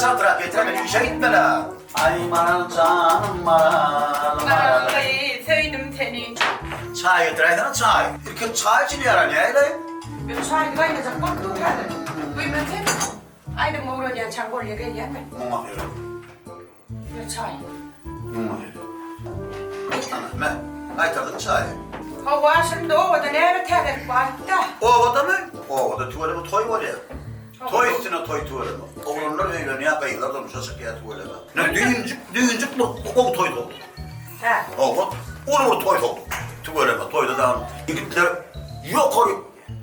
Çaltrak getir, men işe gitmeli. Aý Maral janym Maral, Maral. Maral gyz, söýdüm seni. Çaý getiräýsene çaý. Irki çaý içilýär-ä, näleý? Men çaýyny gaýnajak bolup dur häzir. Güýmen sen. Aýdym öwrenýänçäň bolýa gelýän men. Muňa seret. Ber çaý. Muňa seret. Ana, me, gaýtardyň çaýy. Hawa, şunda obada näme täzelik bar aýt-da. Obadamy? Obada tüweleme toý bolýar. Toý üstüne toý tüweleme. Oglanlar öýlenýär, gyzlar durmuşa çykýar tüweleme. Ine düýnjük, düýnjük bir gowy toý sowduk. Hä. Hawa, uly bir toý sowduk. Tüweleme, toýda dagy ýigitler ýokary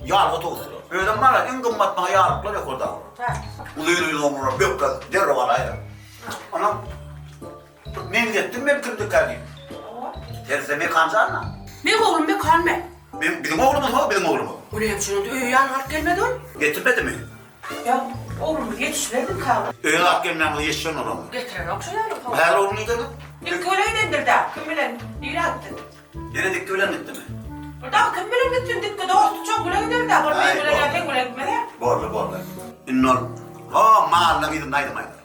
ýarga towusdylar. Özem bar-a, iň gymmat maňa ýarlyklar ýokary dagy. Hä. Uzyn-uzyn oglanlar bökler, derrew alaýlar. Onam Meňzetdim men kimdikä diýip. Seretse Mekan janyna. Meň oglum Mekan men. Meň biziň oglumyz ho biziň oglumyz. O näme üçin onda öýe ýanyňa alyp gelmedi ol? Getirmedimi? Ýa oglumyz ýetişmezmikä ol? Öýe alyp gelmänmiz ýetişen olam. Getirenok şo ýaly. Häzir ogluň nirede? Dikgi bilen gidendir-dä. Kim bilen? Nirä gitdi? Ýene Dikgi bilen gitdimi? Ol dagy kim bilen gitsin Dikgi dosty çoň bilen gider-dä. Ol meň bilen ýa seň bilen gitmez-ä. Boldy boldy. Indi ol ho malynyň yzynda aýdym aýdar.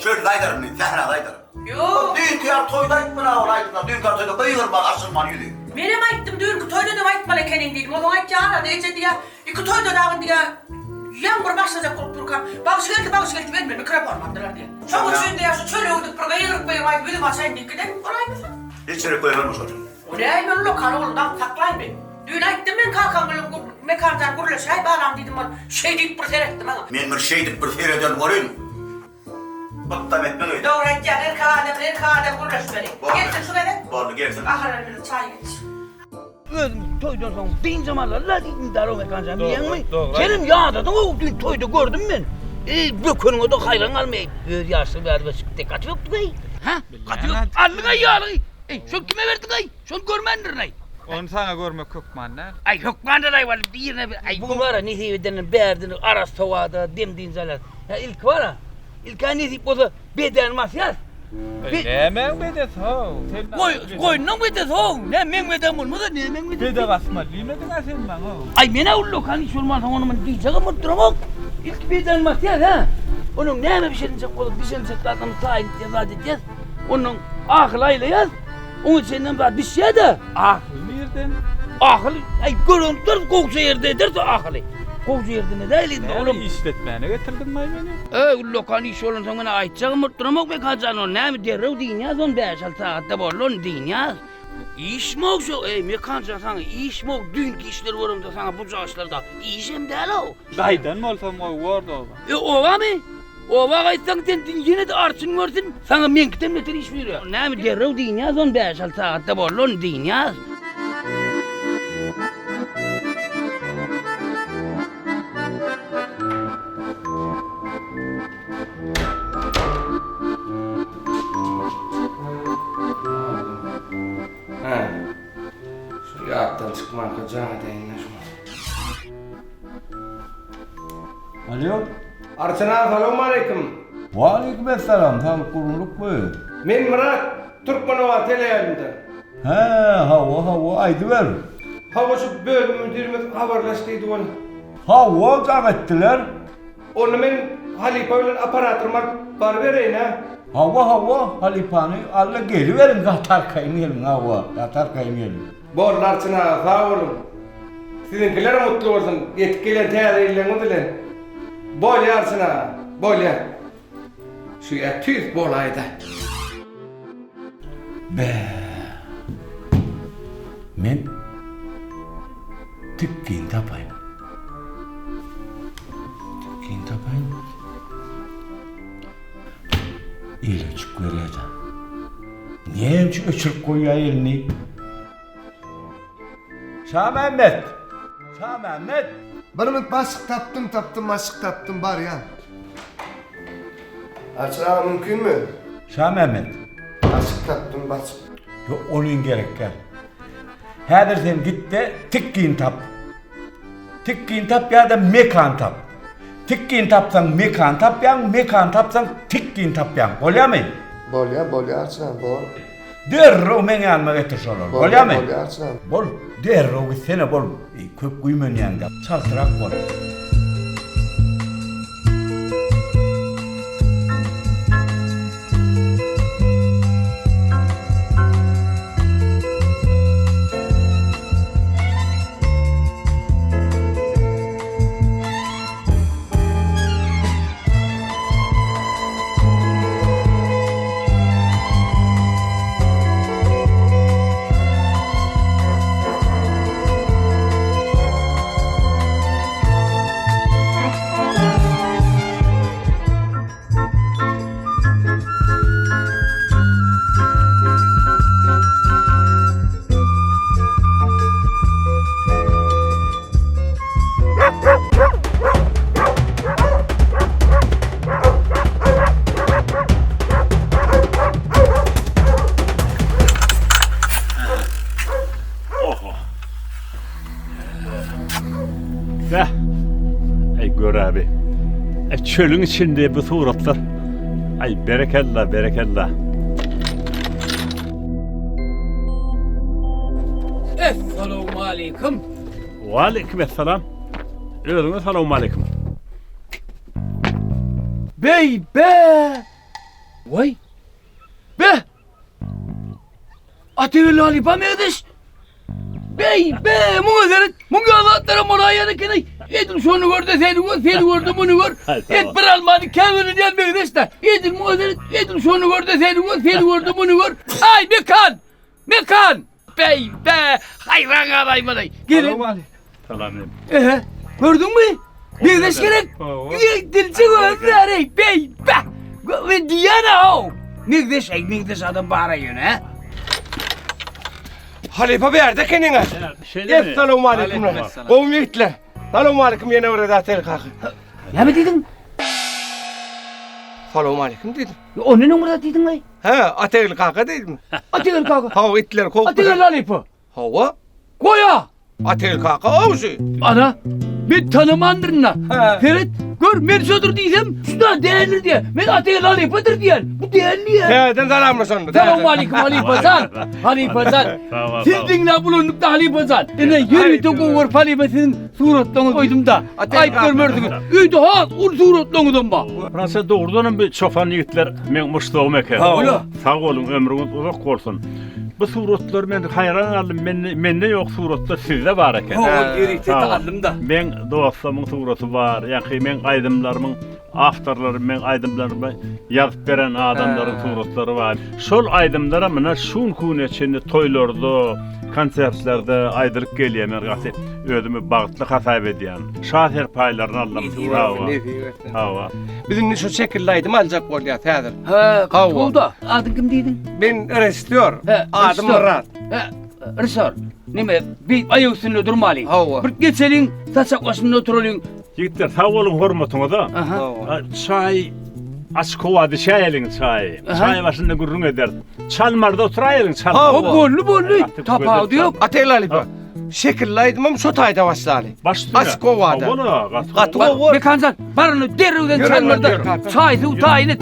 Çölde aýdaryn men, sährada aýdaryn. Ýok. Düýnki ýaly toýda aýtmaly-a ol aýdymlary, düýnki ýaly toýda gygyrmaly, açylmaly ýüzi. Menem aýtdym, düýnki toýda-da aýtmaly ekeniň diýdim. Onuň aýtýany arada eje diýýär, iki toýda dagy diýýär, ýaňbur başlajak bolup durkam, bagşy geldi, bagşy geldi diýip elimden mikrofonymy aldylar diýýär. Şoň üçin diýýär, şu çöle gidip bir gygyryp gygyryp aýdyp ýüzümi açaýyn diýip giden bolaýmasa. Hiç ýere goýberme şony. O näme ullakan ogluny daňyp saklaýmy? Düýn aýtdym men kakam bilen Mekan jan gürleşäý balam diýdim ol şeýdip bir seretdi maňa. Men bir şeýdip bir sereden bolyn. Bytdam etmez öýdýän. Dogry aýtýaň erkek adam bilen erkek adam gürleşmeli. Gelsin şu gezek. Boldy gelsin. Ahyr elimize çaý geç. Özümiz toýdan soň dynjam alaly-la diýdim Darow Mekan jan bilýäňmi? Senem ýadadyň-ow düýn toýda gördüm men. Eý bökeniňe-de haýran galmaý. Öz ýaşlygy bäri bir çykdy gaty bökdük-eý. Hä? Gaty bökdük. Aldyň-aý ýalygy. Eý şony kime berdiň-aý? Şony görmändirin-aý. Ony saňa görmek hökman däl. Aý hökmandyr-aý walla birine bir aý. Bu bar-a nesip edenden bärden arassa howada dem-dynç alýas. Hä ilki bar-a, ilk-ä nesip bolsa bedäni basýas. Eý nämäň bedesi how? Sen Goý, goýnuň bedesi how. Näme meň bedäm bolmasa nämäň bedesi? Bede basmaly diýmediň-ä sen maňa how. Aý men-ä ullakan iş bolmansoň ony muny diýjegem bolup duramok. Ilki bedäni basýas hä. Onuň näme bişirinjek bolup bişirinjek zadymyzy taýyn etýäs zat etýäs. Onnoň ahyl aýlaýas. Oň içinden zat bişýä-de. Ahyl nirden? Ahyl, aý görünip dur, gowja ýerde ederdi ahyly. Gowja ýerde ne däl indi olam. Näme işletmäne getirdiňmi-aý meni? Öý, ullakan iş bolansoň men aýtjagym bolup duramok Mekan jan, ony näme derrew dynýas ony bäş-alty sagatda boldy ony dynýas. Işmi-ow şo, eý Mekan jan saňa işmi-ow düýnki işleri göremde saňa bujaşlarda işem däl-ow. Gaýdan bolsam gowy bordy oba. E obamy? Oba gaýtsaň sen ýene-de arçyn görsün, saňa meňkiden beter iş buýurýar. Näme derrew dynýas ony bäş-alty sagatda boldy ony dynýas. Hä. Şu ýatdan çykmanka jaň edeýin-dä şuňa. Alýo. Arçyn aga salowmaleýkim. Waleýkim essalam, saglyk gurgunlykmy? Men Myrat, Türkmenobat teleýaýlymdan. Hä, hawa, hawa, aýdyber. Hawa şu bölüm müdirimiz habarlaş diýdi ony. Hawa, jaň etdiler. Onda men halypa bilen apparatorymy alyp barybereýin-ä. Hawa, hawa, halypany al-da geliberiň, gaty arkaýyn geliň, hawa, gaty arkaýyn geliň. Boldy Arçyn aga, sag boluň. Siziňkilerem gutly bolsun, ýetip gelen täze ýyllaryňyz bilen. Bolýa Arçyn aga, bolýa. Şu ýa tüýs bolaýda. Bä. Men tikgin tapaýyn. Tikgin tapaýyn. Eli öçük görýär-de. Näme üçin öçürip goýýar elini? Şamämmet! Şamämmet! Bir minut başlyk tapdym tapdym başlyk tapdym barýan. Arçyn aga mümkinmi? Şamämmet. Başlyk tapdym başlyk. Ýok onyň gerek däl. Häzir sen gitde tikgin tap. Tikgin tap ýa-da mekan tap. Tikgin tapsaň mekan tapýaň, mekan tapsaň tikgin tapýaň. Bolýamy? Bolýa bolýa Arçyn aga bor. Derrew meň ýanyma getir şolary. Bolýamy? Bolýa Arçyn aga. Bol, derrew gitsene bol. Köp güýmenýäňdä. Çaltrak bol. Beh. Aý gör abi. Aý çölüň içinde bu suratlar. Aý berekella, berekella. Essalawmaleýkim. Waleýkim essalam. Özüňe salawmaleýkim. Beý be! Waý! Be! Atabel halypa meňzeş. Beý be, muňa seret. Muň ýaly zatlaram bolaýýan eken-eý. Edil şony gör-de seni gör, seni gör-de muny gör. Et bir almany käbirlenýän meňzeş-dä. Edil muňa seret, edil şony gör-de seni gör, seni gör-de muny gör. Aý, Mekan! Mekan! Beý be, haýran galaýmaly. Gelin. Salam. Ehe, gördüňmi? Meňzeş gerek. Dilçi gözleri, beý be. Men diýýän-ä how. Meňzeş, eý, meňzeş adam bar-a ýöne, hä? Halypa bärde ekeniň-ä. Şeýlemi? Essalawmaleýkum. Gowumy ýigitler? Salowmaleýkim ýene bir gezek Atel kaka. Näme diýdiň? Salowmaleýkim diýdim. Ondan öň bir zat diýdiň-aý. Hä, Ategil kaka diýdim. Ategil kaka. Hawa, itler kowup. Ategil halypa. Hawa. Goýa! Ategil kaka awjy. Ana, men tanamandyryn-da. Seret, gör, men şodur diýsem, şu-da däldir diýýär. Men Ategil halypadyr diýýän. Bu däl diýýär. Täzeden salamlaşanda. Salowmaleýkim halypa jan. Halypa jan. Siz diňläp ulandyk-da halypa jan. Ine, ýörite gowy görüp halypa siziň suratlaryňyzy goýdum-da. Aýyp görmersiňiz. Öýde has uly suratlaryňyzam bar. Fransa dogrudanam bu çopan ýigitler meň muşdagym eken. Sag boluň, ömrüňiz uzak bolsun. Bu suratlar men haýran galdym. Mende mende ýok suratlar sizde bar eken. Hawa, ýörite aldym-da. Meň dostlarymyň suraty bar. Ýaňky meň aýdymlarymyň awtorlary, meň aýdymlarymy ýazyp beren adamlaryň suratlary bar. Şol aýdymlaram mine şu günki güne çenli toýlarda, konsertlerde aýdylyp gelýär. Men gaty özümi bagtly hasap edýän. Şa serpaýlaryny aldym. Hawa. Biz indi şu şekilli aýdym aljak bolýas häzir. Hä, Hawa. Adyň kim diýdiň? Men režissýor. Adym Myrat. Hä, režissýor. Neme, bir aýak üstünde durmalyň. Hawa. Bir geçeliň, saçak başynda oturalyň. Ýigitler, sag boluň hormatyňyza. Çaý açyk howa düşäýeliň çaý. Çaý başynda gürrüň ederis. Çalmarda oturaýalyň çalmarda. Hawa, boldy, boldy. Tapawudy ýok. Ategül halypa, şekilli aýdymam şo taýda başlaly. Baş üstüne. Açyk howada. Hawa-la, gaty Gaty gowy. gowy. Mekanjan, bar ony derrewden çalmarda çaý suw taýyn et.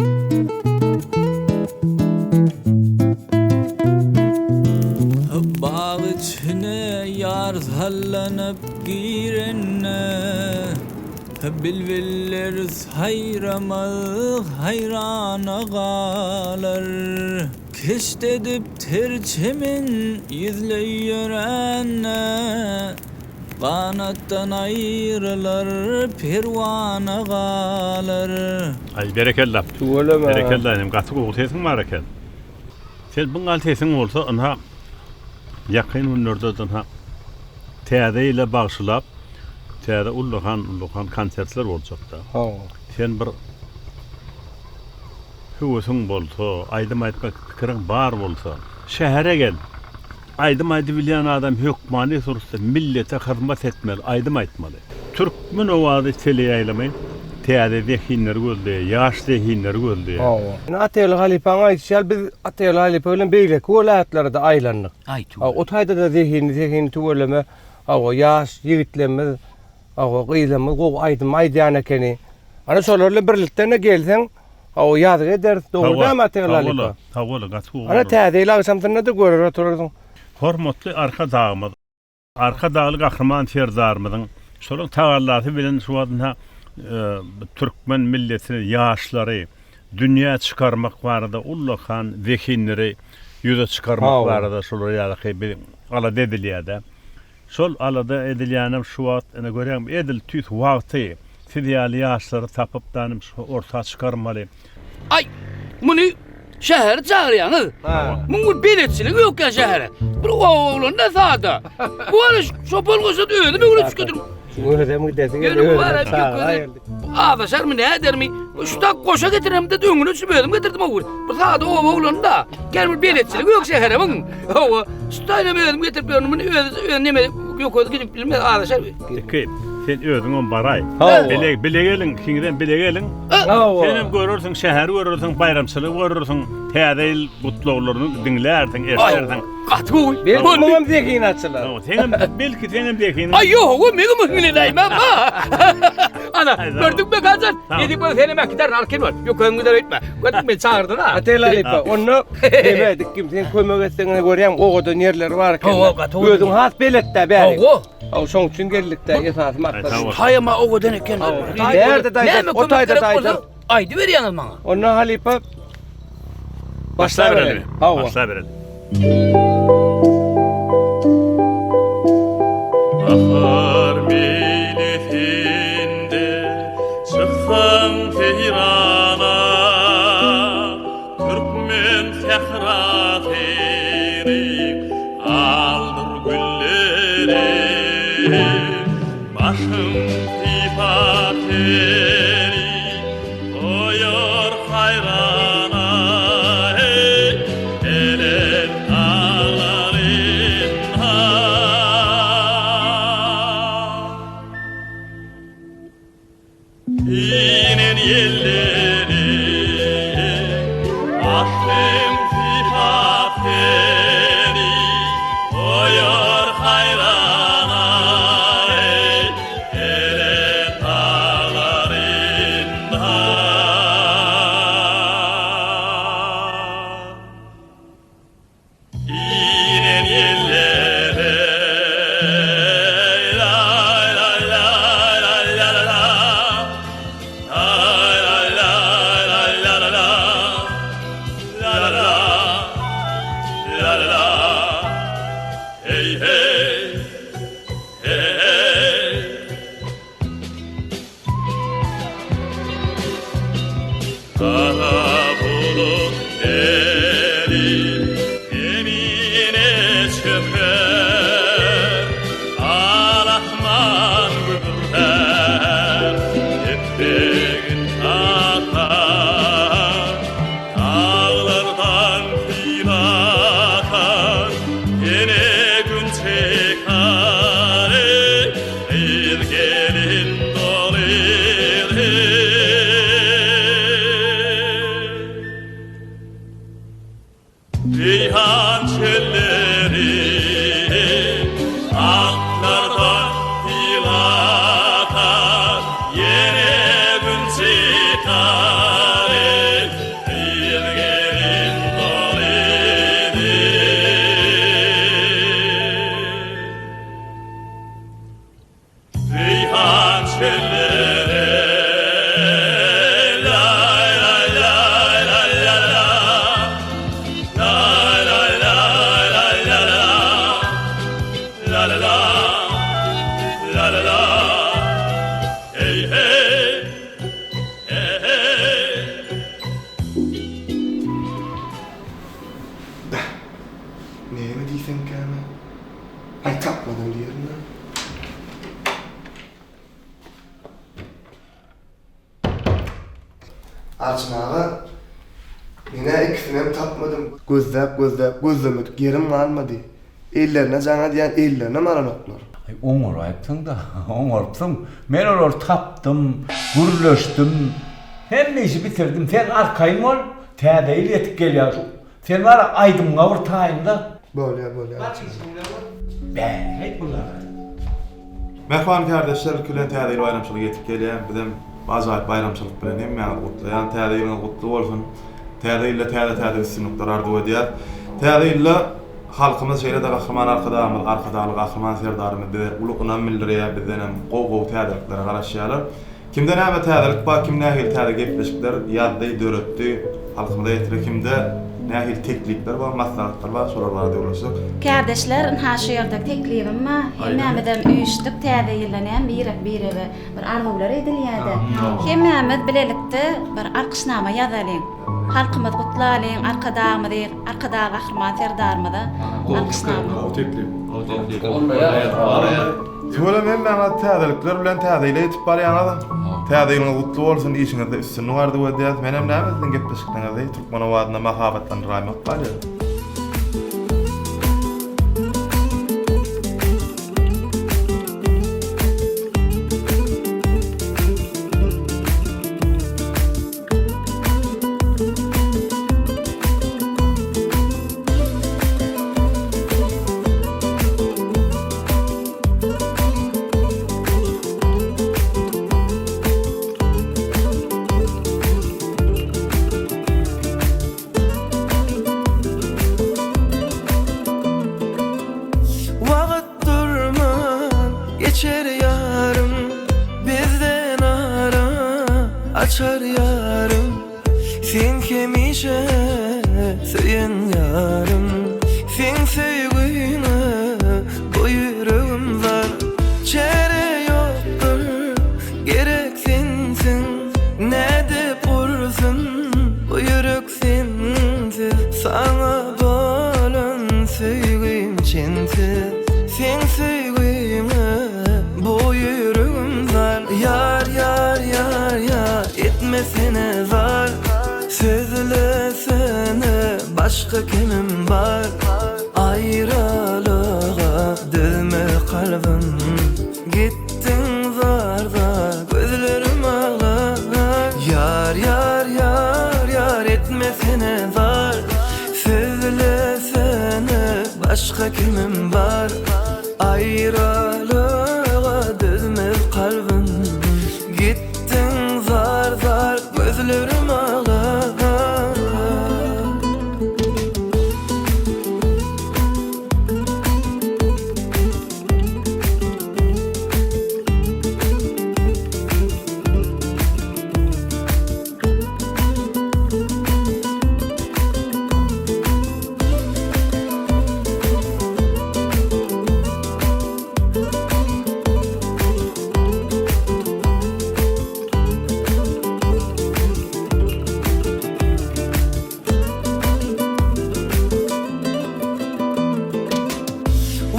Bag içine ýar sallanyp girende, Bilbiller saýramaz haýrana galar. Keşt edip ter çemen ýüzleý ýörände, Ganatdan aýrylar, perwana galar. Aý berekella. Tüweleme. Berekella inim gaty gowy sesiň bar eken. Sen buňňal sesiň bolsa ynha ýakyn günlerde ynha täze ýyla bagşylap täze ullakan ullakan konsertler boljakda. Hawa. Sen bir höwesiň bolsa, aýdym aýtmak pikiriň bar bolsa, şähere gel. Aýdym aýdybilýän adam hökmany suratda millete hyzmat etmeli, aýdym aýtmaly. Türkmen owazy teleýaýlymy täze zehinleri gözleýär, ýaş zehinleri gözleýär. Hawa. Ine Ataýly halypaň aýdyşy ýaly biz Ataýly halypa bilen beýleki welaýatlara-da aýlandyk. Aý tüweleme. O taýda-da zehinli zehinli tüweleme hawa ýaş ýigitlerimiz hawa gyzlarymyz gowy aýdym aýdýan ekeni. Ana şolar bilen birlikde-de gelseň Hawa, ýazgy ederis, dogry dälmi Atageldi halypa? Hawa, gaty gowy Ana bolar. täze ýyl agşamsynda-da görer oturarsyň. Hormatly Arkadagymyz, Arkadagly Gahryman Serdarymyzyň şolaryň tagallasy bilen şu wagt ynha türkmen milletini, ýaşlary dünýä çykarmak barada ullakan zehinleri ýüze çykarmak barada şolar ýalyky bir alada edilýär-de. Şol alada edilýänem şu wagt ine görýäňmi edil tüýs wagty siz ýaly ýaşlary tapyp danym şu orta çykarmaly. Aý, muny şähere çagyrýaňyz. Muň bir beletçiligi ýok ýa şähere. Bir oba oglany-da sada. Bu ara çopan goşa-da özüm öwre çükedim. Özem gidesi geldi. Ýöne bu ara ýok Azaşarmy, nädermi? Şu tak goşa getiremde öňüne düşüp özüm getirdim o Bir sada oba oglany-da. Gel bir beletçiligi ýok şähere muň. Hawa, şu taýynam özüm getirip ýörün, muny özi öz neme ýok özi gidip bilmez azaşar. Iki, sen özüňem baraý. Bile bile geliň, ikiňizem bile geliň. Hawa. Senem görersiň, şäheri görersiň, baýramçylygy görersiň. Täze ýyl gutlaglaryny diňlärsiň, eşdersiň. Gaty gowy. Belki muňam zehini açylar. Seňem belki seňem zehiniň. Aý ýok, meňem bilenäýmem ha. Ana, gördüňmi Mekanjan? Edip bol senem äkiderin arkin bol. Ýok, özüň gider öýtme. Gördüňmi meni çagyrdyň ha. Atel halypa, onda neme dikkim sen kömek etseň görýäň owadan ýerleri bar eken. Hawa, gaty owadan. Özüň has beletdä bäri. Hawa. Hawa, şoň üçin geldik-dä, esasy maksat. Taýama owadan eken. Bärde daýza, o taýda daýza. Aýdyberýäňiz maňa. Onda halypa başlabereli. Hawa. Başlabereli. Bahar meýlisinde çyksaň seýrana, Türkmen sährasyny aldyr gülleri. Başym sypap seni goýar haýrana, Eý, belent daglarynda. Inen ýelleri, Başym sypap seni goýar haýrana, Eý, belent daglarynda. Inen ýellere la-la-la-la-la-la-la La-la-la-la-la-la-la La-la-la La-la-la Hey hey Hey hey Gara bulut gelip zemine çöker, Al-asman gübürdär, depregin kakar. Daglardan sil akar, ýene gün çykar, eý, Gyz-gelin doly Reýhan çölleri Aklardan sil akar, Ýene gün çykar, eý, Gyz-gelin doly Reýhan çöllere Laý-laý-laý-laý-la-la Laý-laý-laý-laý-la-la La-la-la La-la-la Hey-hey Hey-hey Beh, näme diýsemkäm-ä? Aý tapmadym diýerin-dä. Arçyn aga, men-ä ikisinem tapmadym. Gözläp-gözläp gözlemedik ýerim galmady. Ellerine jaň edýän ellerinem alanoklar. Aý oňaraýypsyň-da, oňarypsyň. Men olary tapdym, gürleşdim. Hemme işi bitirdim. Sen arkaýyn bol. Täze ýyl ýetip gelýär. Sen bar aýdymyňa bir taýynla. Bolýar bolýar Arçyn. Bäh bulara. Mähriban kärdeşler ilki bilen täze ýyl baýramçylygy ýetip gelýär. Bizem bu ajaýyp baýramçylyk bilen hemmäňizi gutlaýan. Täze ýylyňyz gutly bolsun. Täze ýylda täze-täze üstünlikler arzuw edýäs. Täze ýylda halkymyz şeýle-de Gahryman Arkadagymyz, Arkadagly Gahryman Serdarymyz bize uly ynam bildirýär, bizdenem gowy-gowy täzeliklere garaşýarlar. Kimde näme täzelik bar, kim nähili täze gepleşikler ýazdy, döretdi, halkymyza ýetirdi, kimde nähili teklipler bar, maslahatlar bar, şolar barada gürleşsek. Kärdeşler, ynha şu ýerde teklibim bar. Hemmämizem üýşdük täze ýylda näme birek-birege bir arzuwlar edilýär-de. Hemmämiz bilelikde bir alkyşnama ýazalyň. Halkymyzy gutlalyň, Arkadagymyzy, Arkadag Gahryman Serdarymyza alkyşnama. Gowy teklip. Tüweleme hemmäňiz täzelikler bilen täze ýyla ýetip barýaňyz. Täze ýylyňyz gutly bolsun, işiňizde üstünlik arzuw edýäs. Menem näme siziň gepleşiklerňizi Türkmen owazynda mahabatlandyraýmak galýar. ýarym Bizden ara açar ýarym Sen hemişe söýen ýarym Seň söýgüňe bu ýüregim zar Çäre ýokdur gerek sensiň Nädip ursun bu ýürek sensiz Saňa bolan söýgim çensiz Seň söýgüňe bu ýüregim zar Ýar ýar ýar ýar etmesene zar Sözlesene başga kimim bar Aýralyga dözmez kalbym Gitdiň zar zar gözlerim aglar Ýar ýar ýar ýar etmesene zar Sözlesene başga kimim bar Aýralyga dözmez kalbym Gitdiň zar zar gözlerim aglar.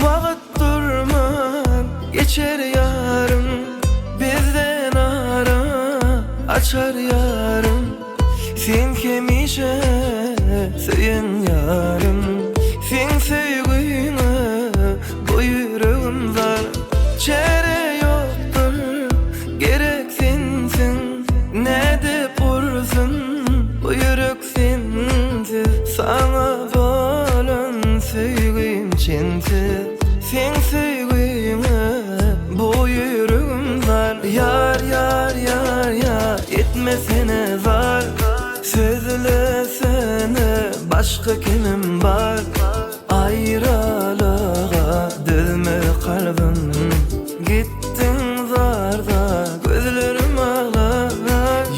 Wagt durman geçer ýarym Bizden ara açar ýarym Sen hemişe söýen ýarym Seň söýgüňe bu ýüregim zar Çäre ýokdur gerek sensiň Nädip ursun bu ýürek Sensiz saňa bolan söýgim çensiz Seň söýgüňe bu ýüregim zar Ýar ýar ýar ýar etmesene zar Sözlesene başga kimim bar Aýralyga dözmez kalbym Gitdiň zar zar gözlerim aglar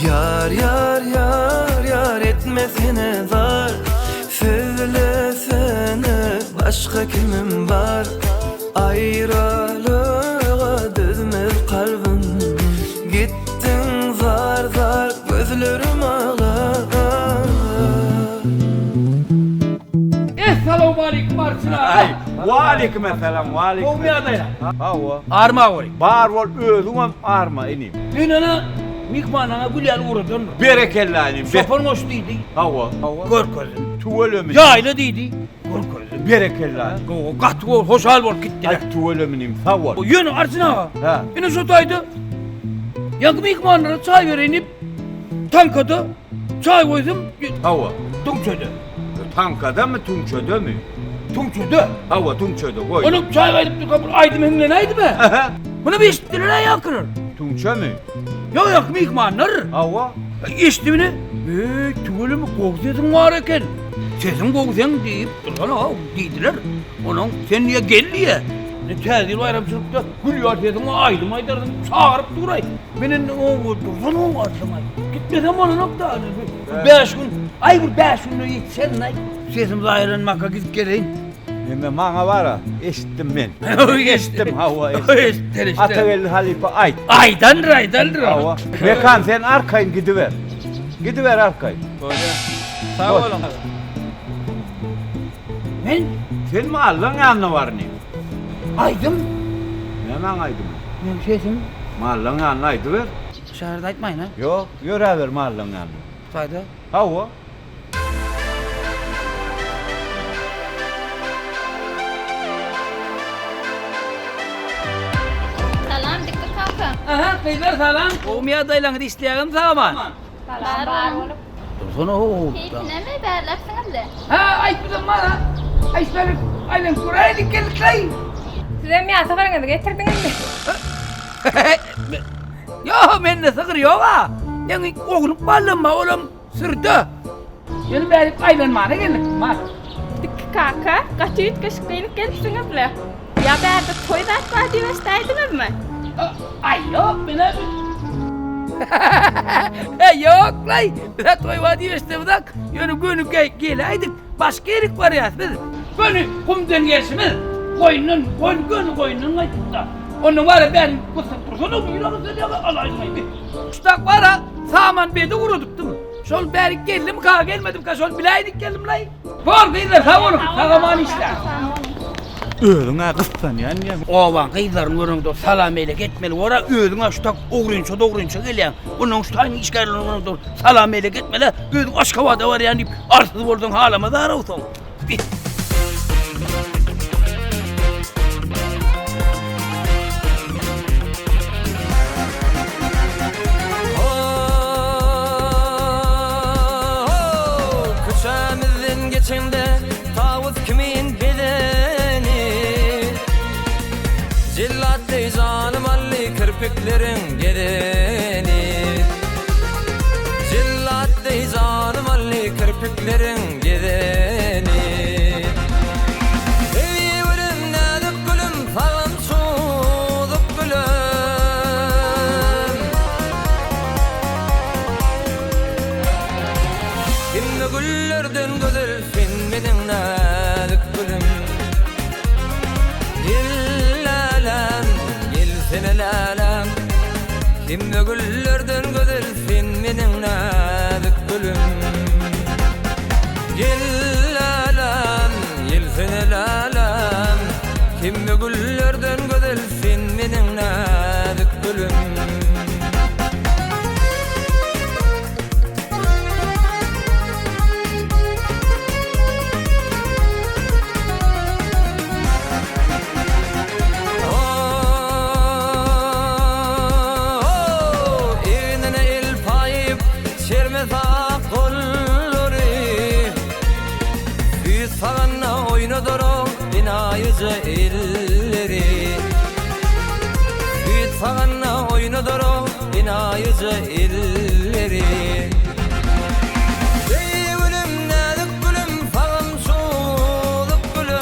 Ýar ýar ýar ýar etmesene zar Sözlesene başga kimim bar Aýralyga dözmez kalbym Gitdiň zar zar gözlerim aglar. Essalawmaleýkim Arçyn aga. Waleýkim essalam, waleýkim. Gowmy ýagdaýlar? Hawa. Arma goý. Bar bol, özüňem arma inim. Düýn ana myhmanlaňa gül ýaly ugradandyr. Berekella inim. Çopan goş diýdi. Hawa. Hawa. Görkezdim. Tüweleme. Ýaýla diýdi. Görkezdim. Berekella. Gowy, gaty gowy, hoşal bolup gitdiler. Aý tüweleme inim, sag bol. Ýöne Arçyn aga. Hä. Ine şu taýda ýaňky myhmanlara çaý bereýin diýip taňkada Çaý goýsam, Hawa. Tüňçede. Taňkadamy, tüňçedemi? Tüňçede. Hawa, tüňçede goý. Onuň çaý gaýdyp durka bir aýdym hiňlenäýdimi? Muny bir eşitdiler-ä ýaňkylar. Tüňçemi? Ýok, ýok, myhmanlar. Hawa. Eşitdimini? Eý, tüweleme, gowy sesiň bar eken. Sesiň gowy seň diýip dursana, diýdiler. Onuň sen diýe gel diýe. Täze ýyl baýramçylykda gül ýaly sesiň bar, aýdym aýdarsyň, çagyryp duraý. Men indi oňa dursan oňa aýtsaň gitmesem bolanok da. 5 gün, aý bir 5 günde ýetişerin aý. Sesim zaýalanmaka gidip geleýin. Neme maňa bara, eşitdim men. Eşitdim, hawa eşitdim. Atageldi halypa aýt. Aýdandyr, aýdandyr. Hawa. Mekan sen arkaýyn gidiber. Gidiber arkaýyn. Bolýar. Sag boluň. Men? Sen mallaň ýanyna bar inim. Aýdym? Nämäň aýdymy? Meň sesim. Mallaň ýanyna aýdyber. Şäherde aýtmaýyn-a? Ýok, ýöräber mallaň ýanyna. Taýda? Hawa. Salam Dikki kaka. Aha, gyzlar salam. Gowumy ýagdaýlaryňyz, işleýäňizmi sag-aman? Salam, bar bolup. Dursana ho. Keýpinemi bärläpsiňizle? Hä, aýtmadam bar-a. Aýtsalyk, aýlanyp göräýdik geldik-laý. Sizem ýa sygyryňyzy getirdiňizmi? Ýok, mende sygyr ýog-a. Meň oglup ballym bar, olam sürüde. Ýöne bärik aýlanmana geldik, bar. Dikki kaka, gaty üýtgeşik geýnip gelipsiňizle. Ýa bärde toý zat bar diýip eşidäýdiňizmi? Aý ýok menä. Ýok-laý, biz-ä toý bar diýip eşidemizok. Ýöne göni geläýdik. Başga ýerik barýas biz. Göni gumdan gelşimiz. Goýundan, goýun göni goýundan gaýdypda. Ondan bara bäri gysyp dursana, nirä gysylýar, alaýmaý. Şutak bara saman bedi guradypdym. Şol bärik geldimika, gelmedimika, şol biläýdik geldim-laý. Bor gyzlar sag boluň, sag-aman işläň. Özüň-ä gyssanýan diýýäň. Obaň gyzlaryny göreňde salam-elek etmeli bor-a, özüň-ä şu tak ogrynça-dogrynça gelýäň. Onnoň şu taýyň işgärlerini göreňde salam-elek etmeli-ä, özüň Aşgabada barýan diýip, arsyz bolsaň halamazar-ow soň. Köçämizden geçeňde tawus kimin bedeni Jellat deý janym aldy kirpikleriň gezeni Jellat deý janym aldy kirpikleriň gezeni Eý gülüm näzik gülüm sagym çuzup gülüm Hemme güllerden gözel sen meniň näzik gülüm Gel läläm, gelsene läläm Hemme güllerden gözel sen meniň näzik gülüm Gel läläm, gelsene läläm Hemme güllerden gözel sen meniň näzik gülüm. Egnine el paýyp, çerme sak gollary. Süýt saganda oýnadar ol enaýyja elleri. Süýt saganda oýnadar ol enaýyja elleri. Eý gülüm, näzik gülüm, sagym çuzup gülüm.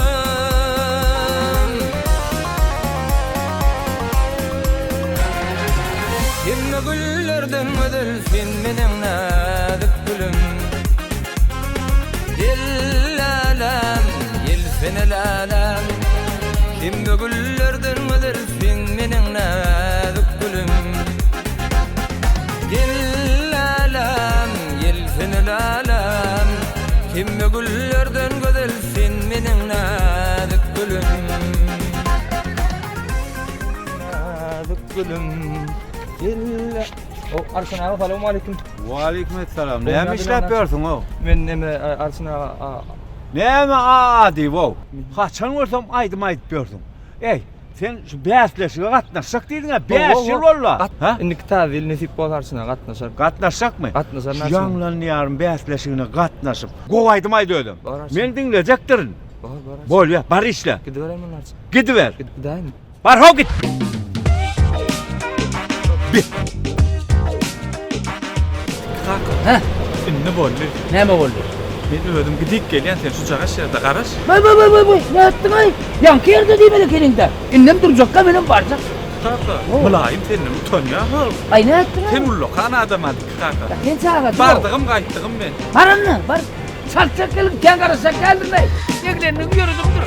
Hemme güllerden gözel sen meniň näzik gülüm. Gel läläm, gelsene läläm, Hemme güllerden gözel sen meniň näzik gülüm. Gel läläm, gelsene läläm, Hemme güllerden gözel sen meniň näzik gülüm. Näzik gülüm, gel. O Arçyn aga salowmaleýkim. Waleýkim essalam. Näme işläp ýörsüň-ow? Men neme Arçyn aga a. Näme a diýip-ow? Haçan görsem aýdym aýdyp ýörsüň. Eý, sen şu bäsleşige gatnaşjak diýdiň-ä, bäş ýyl boldy-a. Hä? Indiki täze ýyl nesip bolsa Arçyn aga gatnaşaryn. Gatnaşjakmy? Gatnaşaryn Şu Ýaňlan diýarym bäsleşigine gatnaşyp, gowy aýdym aýt özem. Men diňlejekdirin. Bor, bor. Bolýa, bar işle. Gidibererin onda Arçyn. Gidiber. Gidip gidäýinmi? Bar how git. Kaka. Hä? Indi boldy. Näme boldy? Men özüm gidip gelýän, sen şu jagaş ýerde garaş. Baý baý baý baý baý, näme etdiň aý? Ýaňky ýerde diýmeli ekeniň-dä. Indem durjakka menem barjak. Kaka, mylaýym senden utanýan hol. Aý näme etdiň aý? Sen ullakan adam-a Diki kaka. Sen çaga. Bardygym gaýtdygym men. Bar onda, bar. Çaltjak gelin, kän garaşjak däldir-le. Eglendigiň ýöredimdir.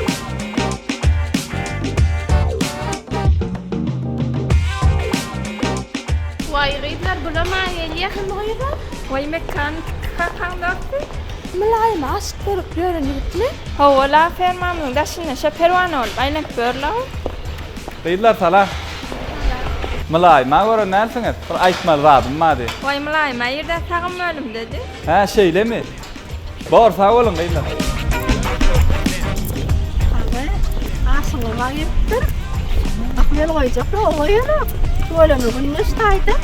Waý gyzlar bulam a gelýä kim bu gyzlar? Waý Mekan kakaň dosty. Mylaýyma aşyk bolup ýören ýigitmi? Hawa-la fermamyzyň daşynda şo perwana bolup aýlanyp ýör-la o. Gyzlar salam. Mylaýyma gören dälsiňiz? Bir aýtmaly zadym bardy. Waý Mylaýyma irden sagym bölümdedi. Hä şeýlemi? Bor sag boluň gyzlar. Aga, aşyňyz aýypdyr. Akyl el goýjak ýok, goýanok. Tüweleme gündeş taýda.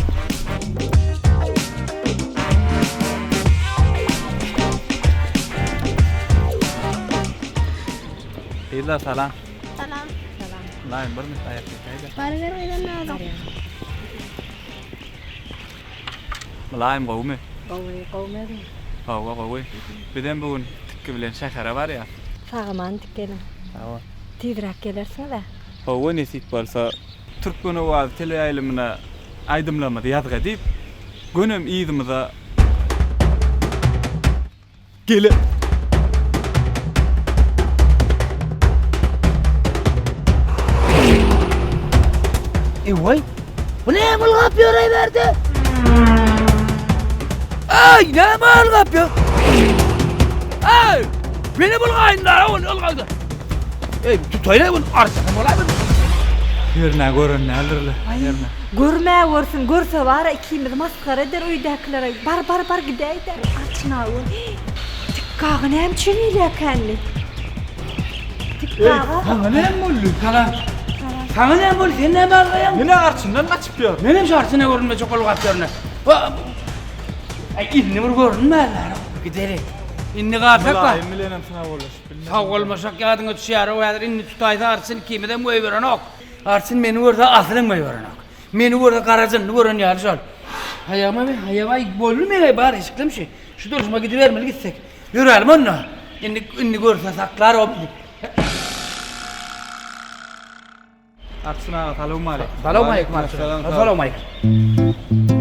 Gyzlar salam. Salam. Salam. Mylaýym bir minut aýak çekäýdä. Baryber gyzam näzik. Mylaýym gowumy? Gowy, gowumy özüň? Hawa gowy. Bizem bu gün Tikgi bilen şähere barýas. Sag-aman Tikgeliň. Sag bol. Tizräk gelersiňiz-ä? Hawa nesip bolsa. Türkmen owazy teleýaýlymyna aýdymlarymyzy ýazgy edip, gönem yzymyza gele. Eý-waý, bu näme ylgap ýöreý bärde? Eý, näme ylgap ýör? Eý, meni bulgaýyn da, ol ylgady. Eý, tutaýla bunu, arçasam bolaýmy? Hernä gören däldir-le, hernä. Görmä görsün, görse bar-a ikimizi masgara eder öýdäkiler. Bar, bar, bar gidäý-dä. Arçyn aga, Tikgi aga näme üçin gelýärkänli? Tikgi aga. Saňa näme boldy? Saňa. Saňa näme boldy? Sen näme algaýaň? Men arçyndan gaçyp ýörün. Menem şu arçyna görünmejek bolup gaçyp ýörün. Aý, indi bir görünmänler. Gideli. Indi galsak bar. Mylaýym bilenem sag bollaşyp bilmedim. Sag bolmasak ýadyňa düşýär-ow häzir indi tutaýsa arçyn ikimizem goýberenok. Arçyn meni görse asylam goýberenok. Meni görse gara jynny gören ýaly şol. Aýagyma be, aýagyma aý boldy meň bar eşiklim şu. Şu durşuma gidibermeli gitsek. Ýörälim onda. Indi indi görse saklar o bizi. Arçyn aga salowmaleýkim. Salowmaleýkim Arçyn. Salowmaleýkim.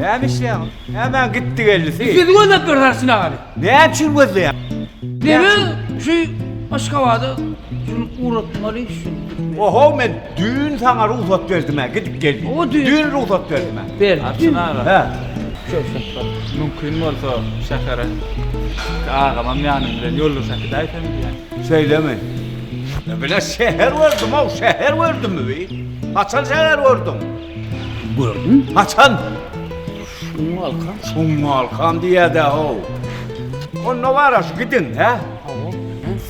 Näme işleýäň? Näme gitdi geldisi? Sizi gözläp ýörüs Arçyn agany. Näme üçin gözleýäň? Neme şu Aşgabada şuny ugratmaly şu. Oho men düýn saňa rugsat berdim-ä gidip gel diýip. O düýn. Düýn rugsat berdim-ä. Berdi. Arçyn aga. Hä. Mümkin bolsa şähere agamam ýanym bilen ýoldaş äkidäýsem diýýän. Şeýlemi? Bile şäher gördüm-ow, şäher gördümmi bi? Haçan şäher gördüň? Gördüm. Haçan? Şuňňalkam. Şuňňalkam diýýä-dä-how. Onda bar-a şu gidiň, hä? Hawa.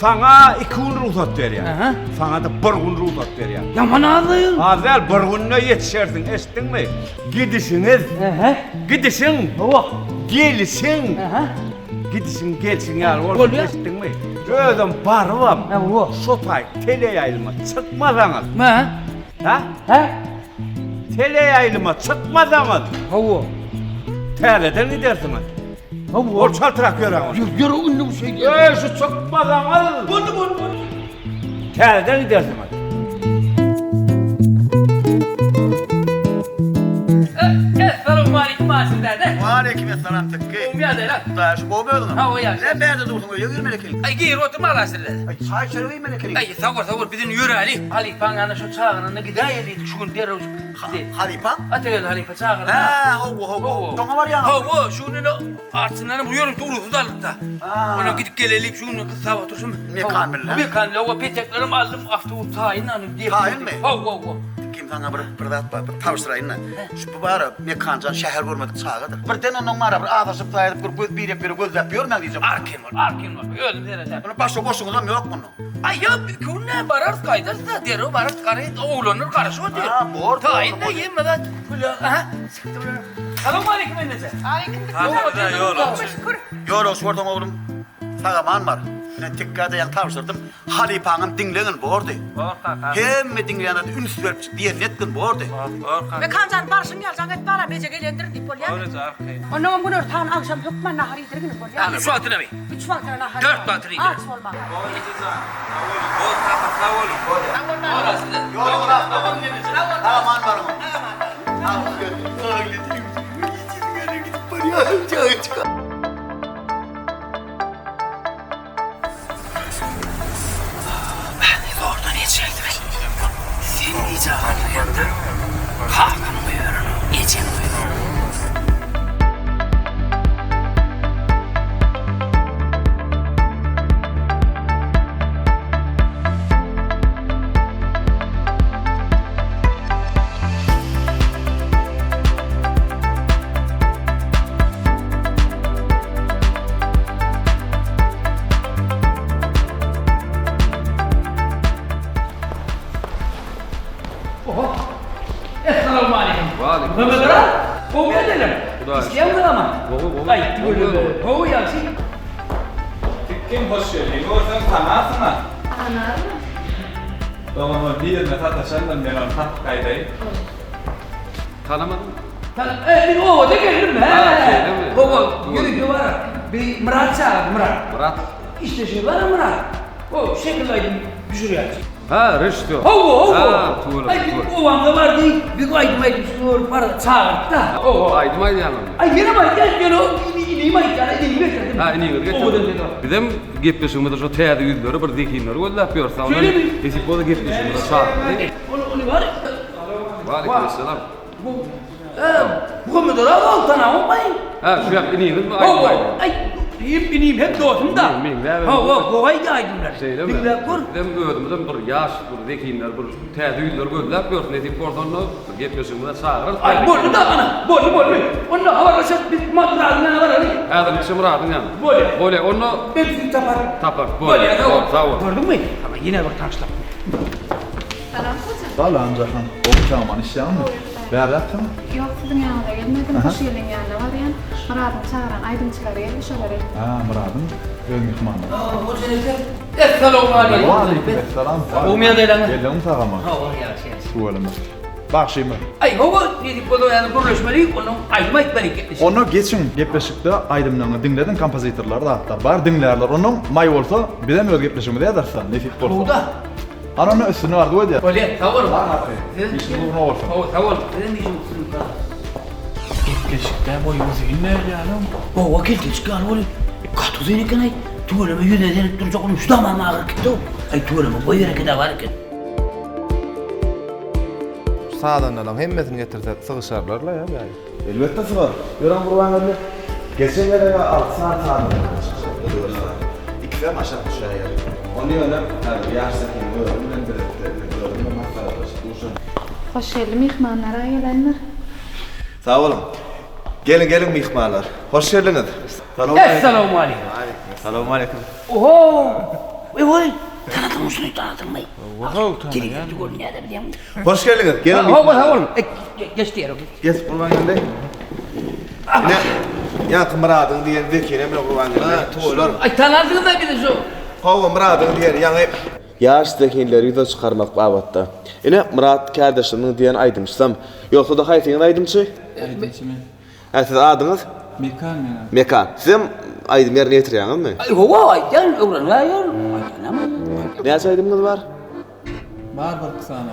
Saňa iki gün rugsat berýän. Aha. Saňa-da bir gün rugsat berýän. Ýaman az-a. Az däl, bir günde ýetişersiň, eşitdiňmi? Gidişiňiz. Aha. Gidişiň. Hawa. Gelişiň. Aha. Gidişiň, gelşiň ýaly bolsun, Bolýar. eşitdiňmi? Özem barybam. Hawa. Şo taý teleýaýlyma çykmasaňyz. Hä? Hä? Hä? Teleýaýlyma çykmasaňyz. Hawa. Täzeden gidersiňiz. Hawa. Ol çaltrak ýöräň. Ýör, ýör, indi bu şey. Eý, şu çykmasaňyz. Boldy, boldy, boldy. Täzeden gidersiňiz. Essalawmaleýkim Aşyr däde. Waleýkim essalam Tekge. Gowy ýagdaýlar. Hudaýa şükür, gowy özüňem. Hawa, ýagşy. Näme bärde dursuň, öýe girmeli ekeniň. Aý, girip oturmaly Aşyr däde. Aý, çaý içerip iýmeli ekeniň. Aý, sag bol, sag bol, biz indi ýöräli. Halypaň ýanyna şo çagyranda gidäýeli diýdik, şu gün derrew gideli. Halypaň? Atageldi halypa çagyranda. Hä, hawa, hawa. Şoňa barýaňmy? Hawa, şu gün indi Arçyndanam bu ýörite rugsat aldyk-da. Ondan gidip geleli diýip, şu gün gyssap oturyşym. Mekan bilen? Mekan bilen, hawa, peteklerem aldym, awtobus taýyn, any diýip. Taýynmy? Hawa, hawa. Kim saňa bir bir zat bar, bir tabşyraýyn-da. Şu bu bar-a, Mekanjan şäher görmedik çagadyr. Birden ondan bar-a, bir azaşyp zaýadyp bir göz birek bire gözläp ýörmäň diýjek. Arkaýyn bol, arkaýyn bol, özüm seredärin. Ony başga goşuňyzam ýok munuň. Aý, ýok, iki günde bararys, gaýdarys-da, derrew bararys, garaýyn, oglanlar garaşyp otyr. Ha, bor, bor. Taýyn-da, hemme zat, gül, aha, çykdy bular. Salowmaleýkim eneje. Aleýkim salam. Şükür. Ýolagçy bolsaň oglum, sag-aman bar. Men tekgä-de ýaňy tabşyrdym. Halypaňam diňlegin bordy. Bor kaka. Hemme diňleýän üns berip diýenini etgin bordy. Bor kaka. Mekan jan barşyň ýaly jaň et balam eje gelendir diýip bolýamy? Bor eje arkaýyn. Onnoňam günortan agşam hökman nahar iýdirgin bolýamy? Üç wagtynamy? Üç wagtyna nahar. Dört wagtyna iýdirin. Aç bolma. Bor eje jan. Sag boluň. Bor kaka sag boluň. Sag bol Bor aslynda. Ýoluň rast bolsun. Sag-aman baryň. Zordan ýetişäýdim. Sen gijä galmaýaňda kakam goýberenok, ejem goýberenok. Oho. Essalamu aleýkum. Waleýkim. Mehmet aga, gowy ýagdaýlar. Hudaýa Işleýäňmi ama? Gowy, gowy. Gaýtdy gülüme. Gowy ýagşy. Kim hoş geldiň görseň tanarsyň-a. Tanaryn. Dogan ol birine sataşandym men ony tapyp gaýdaýyn. Tanamadym. Tan e, men obada geldim hä. Şeýlemi? Gowy, ýörite bar. Bir Myrat çagyrdy, Myrat. Myrat. Işleşigi bar Myrat. O şekil aýdym düşürýär. Ha, režissýor. Hawa, hawa. Ha, tüweleme. Aý, biziň obamyza bardy, biz aýdym aýdyp şuny bar çagyrtdy-da. Oho, aýdym aýdýaňyzmy? Aý, menem aýdýan, ýöne o inim aýdýar, inimi getirdim. Ha, iniňizi getirdim. Owadan dedi. Bizem gepleşigimizde şo täze ýüzleri, bir zehinleri gözläp ýörüs. Şeýlemi? Nesip bolsa gepleşigimize çagyrdy. Ony, ony bar. Waleýkim essalam. Bu, Muhammet Oraz ol tanamokmy? Ha, şu ýak iniňizmi aýdym aýdýan? Aý, hem inim hem dostum-da. Meňzäbem. Hawa, gowy aýdýar aýdymlary. Şeýlemi? Diňläp gör. Bizem özümizem bir ýaş, bir zehinler, bir täze ýüzleri gözläp ýörüs. Nesip bolsa onda bir gepleşigimize çagyrarys. Aý, boldy-da, ana, boldy, boldy. Onda habarlaşarys, biz Myradyň ýanyna baraly. Häzirlikçe Myradyň ýanyna. Bolýar. Bolýar, onda. Men sizi taparyn. Taparys, bolýar. Bolýar, sag bol, sag bol. Gördüňmi? Saňa ýene bir tanyşlyk. Salam Hoja. Salam Jahan. Gowy çagman işýäňmi? Bärräksiň? Ýok, siziň ýanyňyza gelmedim. Hoşgeliň ýanyna barýan. Myradyň çagyran aýdymçylary geldi, şolar eltdim. Hä, Myradyň öz myhmanlary. Hoja eke. Essalawmaleýkim. Waleýkim essalam. Gowumy ýagdaýlaryňyz? Geldiňmi sag-aman? Hawa, ýagşy, ýagşy. Tüweleme. Bagşymyz. Aý, hawa, nesip bolsa ýa-da gürleşmeli, onnoň aýdym aýtmaly gepleşik. Onda geçiň, gepleşikde aýdymlaryňy diňlediň, kompozitorlar zatlar bar, diňlärler. Onnoň maý bolsa, bizem öz gepleşigimizi ýazarys-da, nesip bolsa. Gowy-da. Hany onda üstünlik arzuw edýän. Bolýa, sag boluň. Bar haky. Işiňiz ugruna bolsun. Hawa, sag boluň. Sizem işiňiz üstünlik gazanyň. Gepleşikde boýy uzyn däl ýalam. Hawa, keltejik ýaly boly. Gaty uzyn eken-aý. Tüweleme ýüzüne seredip durjak onuň şu damaryny agyryp gitdi-ow. Aý, tüweleme boý bereket-ä bar eken. Şu sazandalaryň hemmesini getirsek sygyşarlar-la ýa bäri. Elbetde sygar. Ýören Gurbangeldi. Geçen gezeg-ä alty sany sazanda bilen çykyş etdi, dört sany. Ikisem aşak düşäýer. Ony ýöne häzir ýaş Zehiniň özi bilen bilelikde, men özüm bilen maslahatlaşyp duşan. Hoş geldi myhmanlar-a gelendir. Sag boluň. Geliň, geliň myhmanlar. Hoş geldiňiz. Essalawmaleýkim. Salowmaleýkim. Oho! Eý-oý! Tanadyňmy şuny, tanadyňmy? Oho, tanaýan. Telewizorda görünýär-de bilýäňmi? Hoş geldiňiz. Geliň Hawa, myhmanlar. sag boluň. Geç diýer, geç. Geç Gurbangeldi. Ine, ýaňky Myradyň diýen Zekeriýa bilen Gurbangeldi. Şular. Aý, tanarsyňyz-da bizi şu. Hawa, Myradyň diýeni ýaňy. Ýaş zehinleri ýüze çykarmak babatda. Ine, Myrat kärdeşimiň diýen aýdymçysam. Ýogsa-da haýsyňyz aýdymçy? Aýdymçy men. Hä, siz adyňyz? Mekan meň adym. Mekan. Sizem aýdym ýerine ýetirýäňizmi? Aý, hawa, aýdýan, öwrenýän. Aýdýanam aýdýan. Näçe aýdymyňyz bar? Bar birki sany.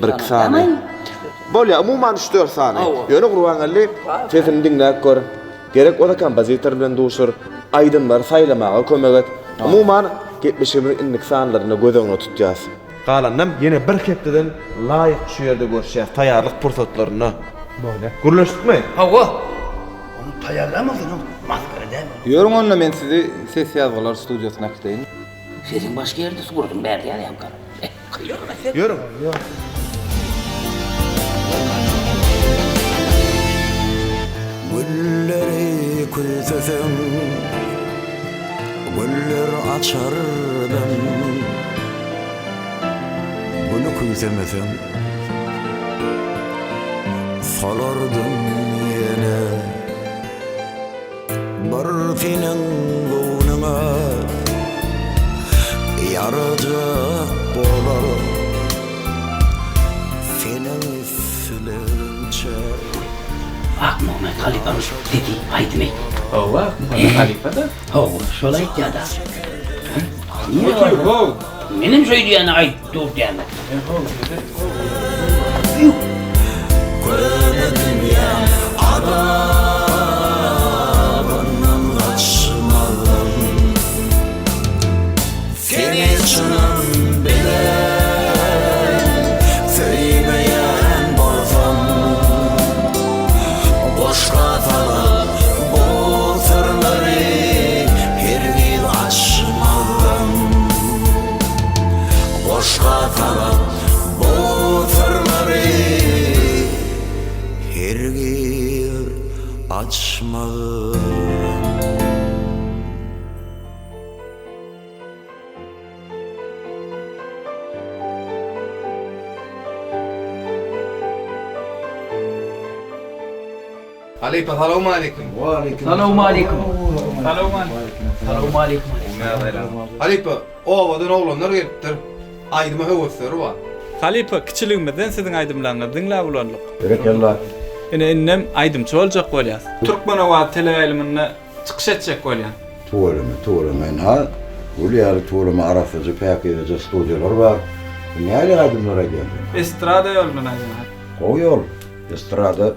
Birki sany. Bolýar, umuman üç-dört sany. Ýöne Gurbangeldi sesini diňläp gör. Gerek bolsa kompozitor bilen duşur. Aýdymlary saýlamaga kömek et. Umuman, gepleşigimiziň indiki sanlarynda göz öňünde tutýas. Galanynam ýene bir hepdeden laýyk şu ýerde görüşýäs, taýýarlyk pursatlarynda. Bolýar. Gürleşdikmi? Hawa. Ony taýýarlamasaň masgara dälmi? Ýörüň onda men sizi ses ýazgylar studiýasyna äkideýin. Sesiň başga ýerde suratyň bärde ýazýaňka. Ýörüň. Gülleri küýseseň, güller açardym. Güli küýsemeseň, solardym ýene. Bir seniň göwnüňe ýarajak bolar. Seniň islegiňçe. Akmuhammet halypamyz dedi aýdymy. Hawa, Akmuhammet halypa-da. Hawa, şol aýtýa-da. Menem şeý diýýän aýdyp dur diýýän. Köne dünýä azabyndan gaçmazam. Seni çynym bilen söýmeýän bolsam, Goşga salyp bu syrlary hergiz açmazdym. Goşga salyp bu syrlary hergiz açmazdym. Halypa salowmaleýkim. Salowmaleýkim. Salowmaleýkim. Salowmaleýkim. Halypa, obadan oglanlar gelipdir. Aýdyma höwesleri bar. Halypa, kiçiligimizden siziň aýdymlaryňyzy diňläp ulaldyk. Berekella. Ine indem aýdymçy boljak bolýas. Türkmen owazy teleýaýlymynda çykyş etjek bolýan. Tüweleme, tüweleme. Ynha, gül ýaly tüweleme arassaja, päkizeje studiýalar bar. Nähili aýdymlar aýdýaň sen? Estrada ýolundan aýdýan. Gowy ýol. Estrada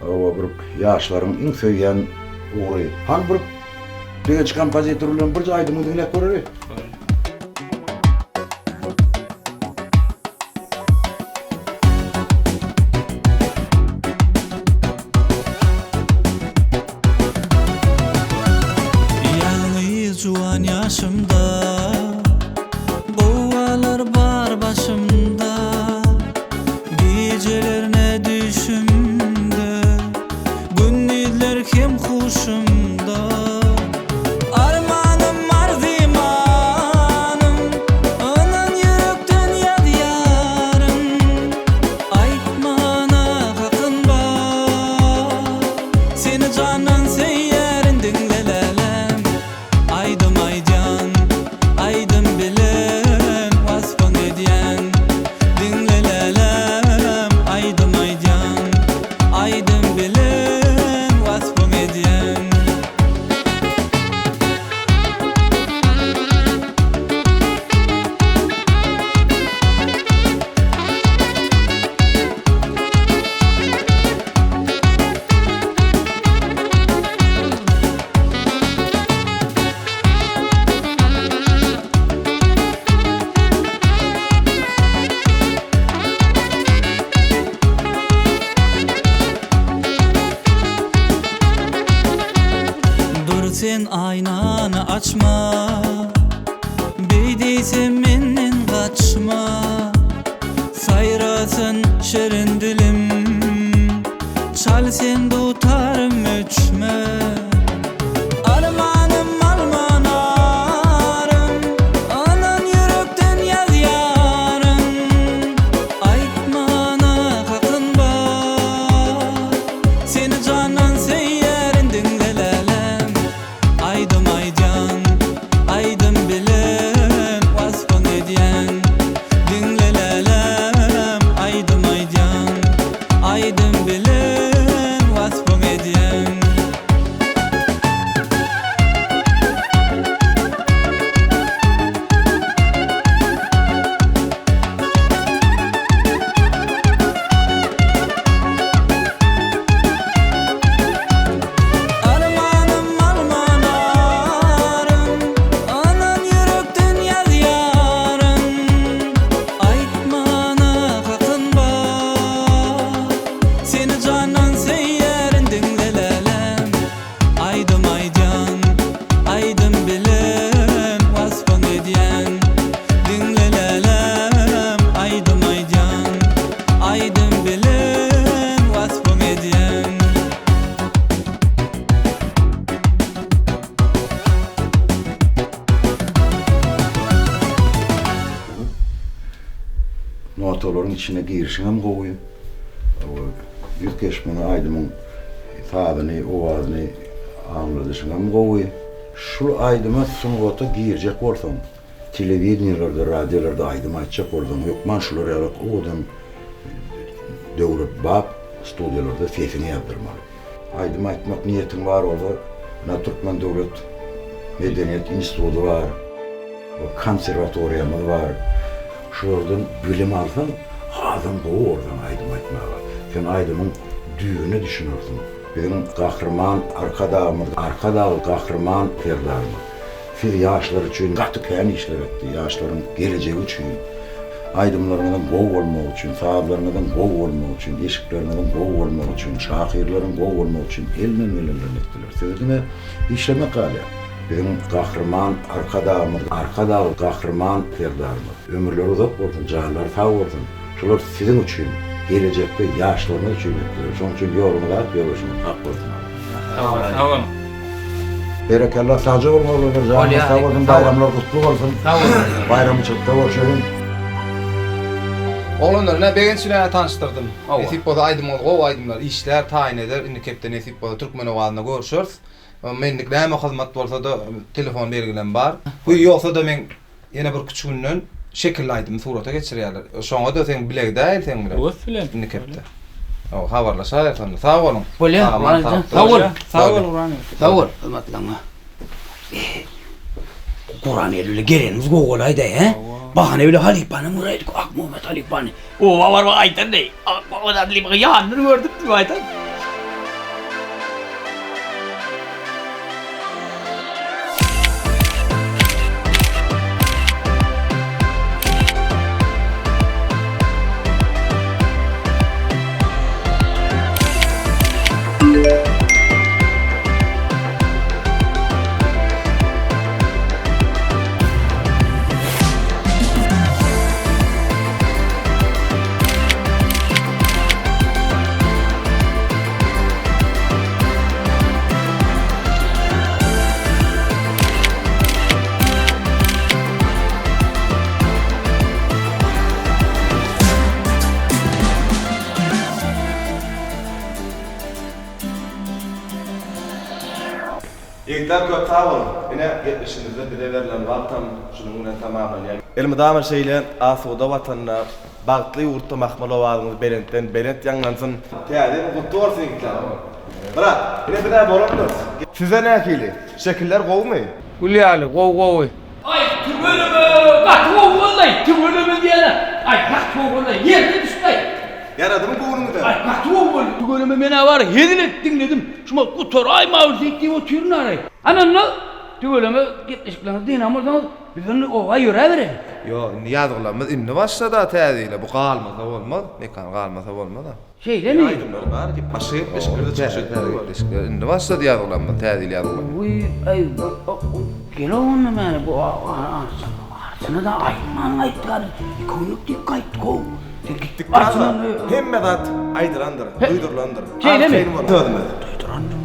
hawa bir ýaşlaryň iň söýýän ugry. Hany bir Begenç kompozitor bilen birje aýdymyňy diňläp göreli. Ýalňyz juwan ýaşymda Gowgalar bar başymda Gijelerne düşümde Gündizler hem huşumda Armanym arzymanym Ynan ýürekden ýazýaryn Aýtmana hakyn bar Seni jandan söýýärin diňle läläm Aýdym aýdýan aýdym bilen waspyň edýän Diňle läläm aýdym aýdýan aýdym bilen waspyň edýän. Dur sen aýnany açma Beý diýsem menden gaçma Saýrasyn şirin dilim Çal sen dutarym öçme Armanym alma narym Ynan ýürekden ýazýaryn Aýtmana hakyn bar Seni jandan söýýärin diňle läläm Aýdym aýdýan, aýdym bilen waspyň edýän Diňle läläm, aýdym aýdýan, aýdym bilen waspyň edýän. Armanym alma narym, Ynan ýürekden ýazýaryn. Aýtmana hakyn bar, Seni jandan söýýärin diňle läläm. Aýdym aýdýan, aýdym bilen waspyň edýän. Diňle läläm, aýdym aýdýan, aýdym bilen waspyň edýän. Notalaryň içine girişiňem gowy. Ýüz keşbiňi aýdymyň sazyny, owazyny aňladyşyňam gowy. Şul aýdyma sungata girjek bolsaň, telewideniýelerde, radiolarda aýdym aýtjak bolsaň, hökman şular ýaly owadan döwrebap studiýalarda sesiňi ýazdyrmaly. Aýdym aýtmak niýetiň bar bolsa, ynha Türkmen döwlet medeniýet instituty bar, konserwatoriýamyz bar. Şulardan bilim alsaň, hasam gowy borsaň aýdym aýtmaga. Sen aýdymyň düýbüne düşünersiň. Biziň Gahryman Arkadagymyz, Arkadagly Gahryman Serdarymyz siz ýaşlar üçin gaty kän işler etdi, ýaşlaryň gelejegi üçin. Aýdymlaryňyzyň gowy bolmagy üçin, sazlaryňyzyň gowy bolmagy üçin, eşikleriňiziň gowy bolmagy üçin, şahyrlaryň gowy bolmagy üçin elinden gelenlerini etdiler. Size diňe işlemek galýar. Biziň Gahryman Arkadagymyz, Arkadagly Gahryman Serdarymyz ömürleri uzak bolsun, janlary sag bolsun. Şular siziň üçin, gelejekde ýaşlaryňyz üçin etdiler. Şonuň üçin ýoluňyz ak, ýoldaşyňyz hak bolsun. Sag boluň. Berekella sagja boluň oglanlar janyňyz sag bolsun baýramlar gutly bolsun. Sag boluň. Baýramçylykda görşeliň. Oglanlar ine Begenç bilen tanyşdyrdym. Nesip bolsa aýdymyňyz gowy aýdymlar işlär taýyn eder indiki hepde nesip bolsa Türkmen owazynda görüşeris. Menlik näme hyzmat bolsada telefon belgilem bar. Bu ýogsada meň ýene bir küçük günden şekilli aýdymy surata geçirýärler. Şoňada seň bile gidäýeli seň bilen. Höwes bilen. Indiki hepde. Hawa habarlaşaýarys onda. Sag boluň. Bolýar. Sag Sag sag bol. Sag bol Gurbangeldi. Sag bol hyzmatlaryňa. Gurbangeldi bilen gelenimiz gowy bolaýdy, hä? Bahana bile halypany göräýdik, Akmuhammet halypany. Oba baryp aýdan-eý, Akmuhammet halypanyň ýanyny gördük diýip aýdan. Ýigitler köp sag boluň. Ine gepleşigimizde bize berlen wagtam şunuň bilen tamamlanýar. Elmydama şeýle asuda watanda, bagtly ýurtda mahmal owazyňyz belentden belent ýaňlansyn. Täze ýylyň gutly bolsun ýigitler. Myrat, ine biz-ä bolandyrys. Size nähili? Şekiller gowumy? Gül ýaly, gowy gowy. Aý tüweleme gaty gowy boldaý tüweleme diýene aý gaty gowy boldaý ýerine düşdäý. Ýaradymy göwnüňize? Aý gaty gowy boldy tüweleme menä bar hezil edip diňledim şuma gutaraýma bir diýip diýip otyryn araý. Ana onda tüweleme gepleşikleriňizi dynan bolsaňyz biz onda oba ýöräbereli. Ýok indi ýazgylarymyz indi başlada täze ýyla bu galmasa bolmaz Mekan galmasa bolmaz a. Şeýlemi? Aýdymlar bar ki başga gepleşiklerde çykyş etdi. Täze gepleşikler indi başlady ýazgylarymyz täze ýyl ýazgylary. Wiý aý gel onda meni bu arçyna-da aýtman gaýtdy galy iki günlük diýip gaýtdy how sen gitdik Arçyna hemme zat aýdylandyr duýdurylandyr. Şeýlemi? Sözümiz. Duýdurandyr.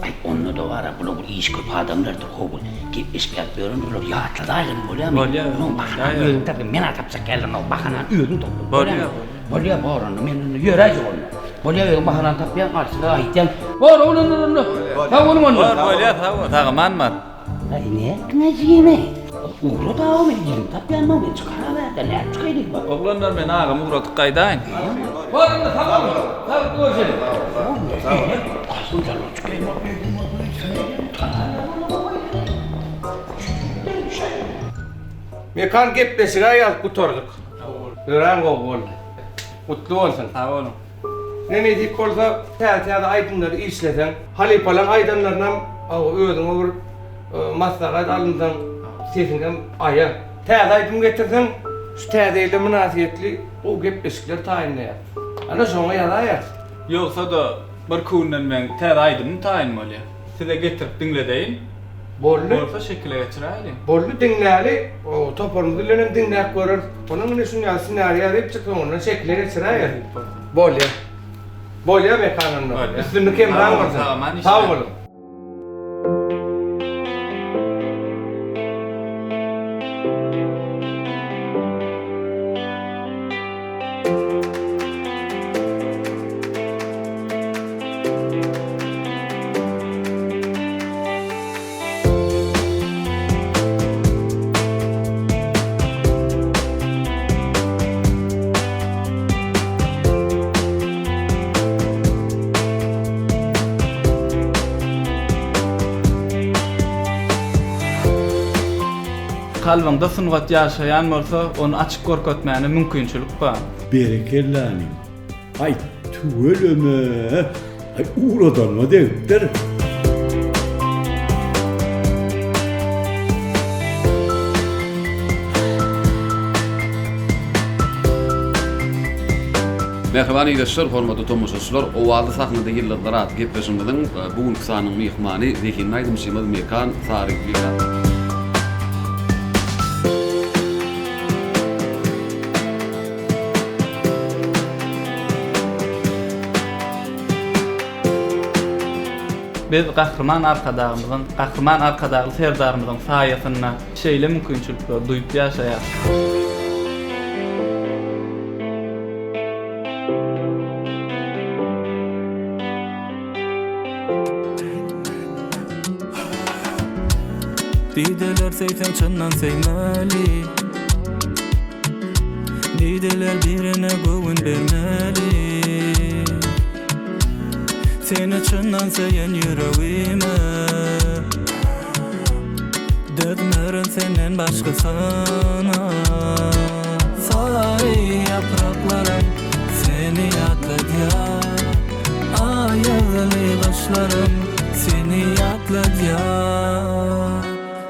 Aý onda-da bar-a bular bir işi köp adamlardyr how gepleşik ýazyp ýörendirler ýatladaýgyn bolýamy? Bolýar. Onuň bahanany özüň tap men-ä tapjak däldirin o bahanany özüň tap. Bolýar. Bolýa bor onda men onda ýöräýjek onda. Bolýa özüň bahanany tapýaň arçyga aýtýaň. Bor oglanlar onda. Sag boluň onda. Bor bolýa sag bol sag-aman bar. Aý nätdiň jigim-eý. Ugrat aga men ýerimi tapýan men çykarabärde nädip çykaýyn diýip. Oglanlar men agamy ugradyp gaýdaýyn. Bor onda sag boluň. Sag görşeliň. Sag bol. Mekan gepleşige ýazyp gutardyk. Örän gowy boldy. Gutly bolsun. Sag boluň. Ne nesip bolsa täze täze aýdymlary işleseň, halypalaň aýdanlarynam özüňe bir maslahat alynsaň sesiňem aýa. Täze aýdym getirseň şu täze ýyla mynasybetli gowy gepleşikler taýynlaýas. Ana şoňa ýazaýas. Ýogsa-da bir günden meň täze aýdymym taýyn bolýa. Size getirip diňledeýin. Boldy. Bolsa şekile geçiräýeliň. Boldy diňläli, toparymyz bilenem diňläp göreris. Onuň ine şuny ýaly ssenariý ýazyp çyk soňundan şekile geçiräýeris. Bolýa. Bolýa Mekan onda. Üstünlik hemraň bolsun. Sag boluň. Kalbyňda sungat ýaşaýan bolsa, ony açyk görkezmäne mümkinçilik bar. Berekella inim. Aý tüweleme. Aý ugradanyma degipdir. Mähriban ildeşler, hormatly tomaşaçylar, Owazly sahnada ýyldyzlar atly gepleşigimiziň bu günki sanynyň myhmany zehinli aýdymçymyz Mekan Saryýew. Biz Gahryman Arkadagymyzyň, Gahryman Arkadagly Serdarymyzyň saýasynda şeýle mümkinçilikleri duýup ýaşaýarys. Diýdiler söýseň çyndan söýmeli Diýdiler birine göwün bermeli Seni çyndan söýen ýüregime. Dözmerin senden başgasyna Sary ýapraklaram seni ýatladýar Aýazly gyşlarym seni ýatladýar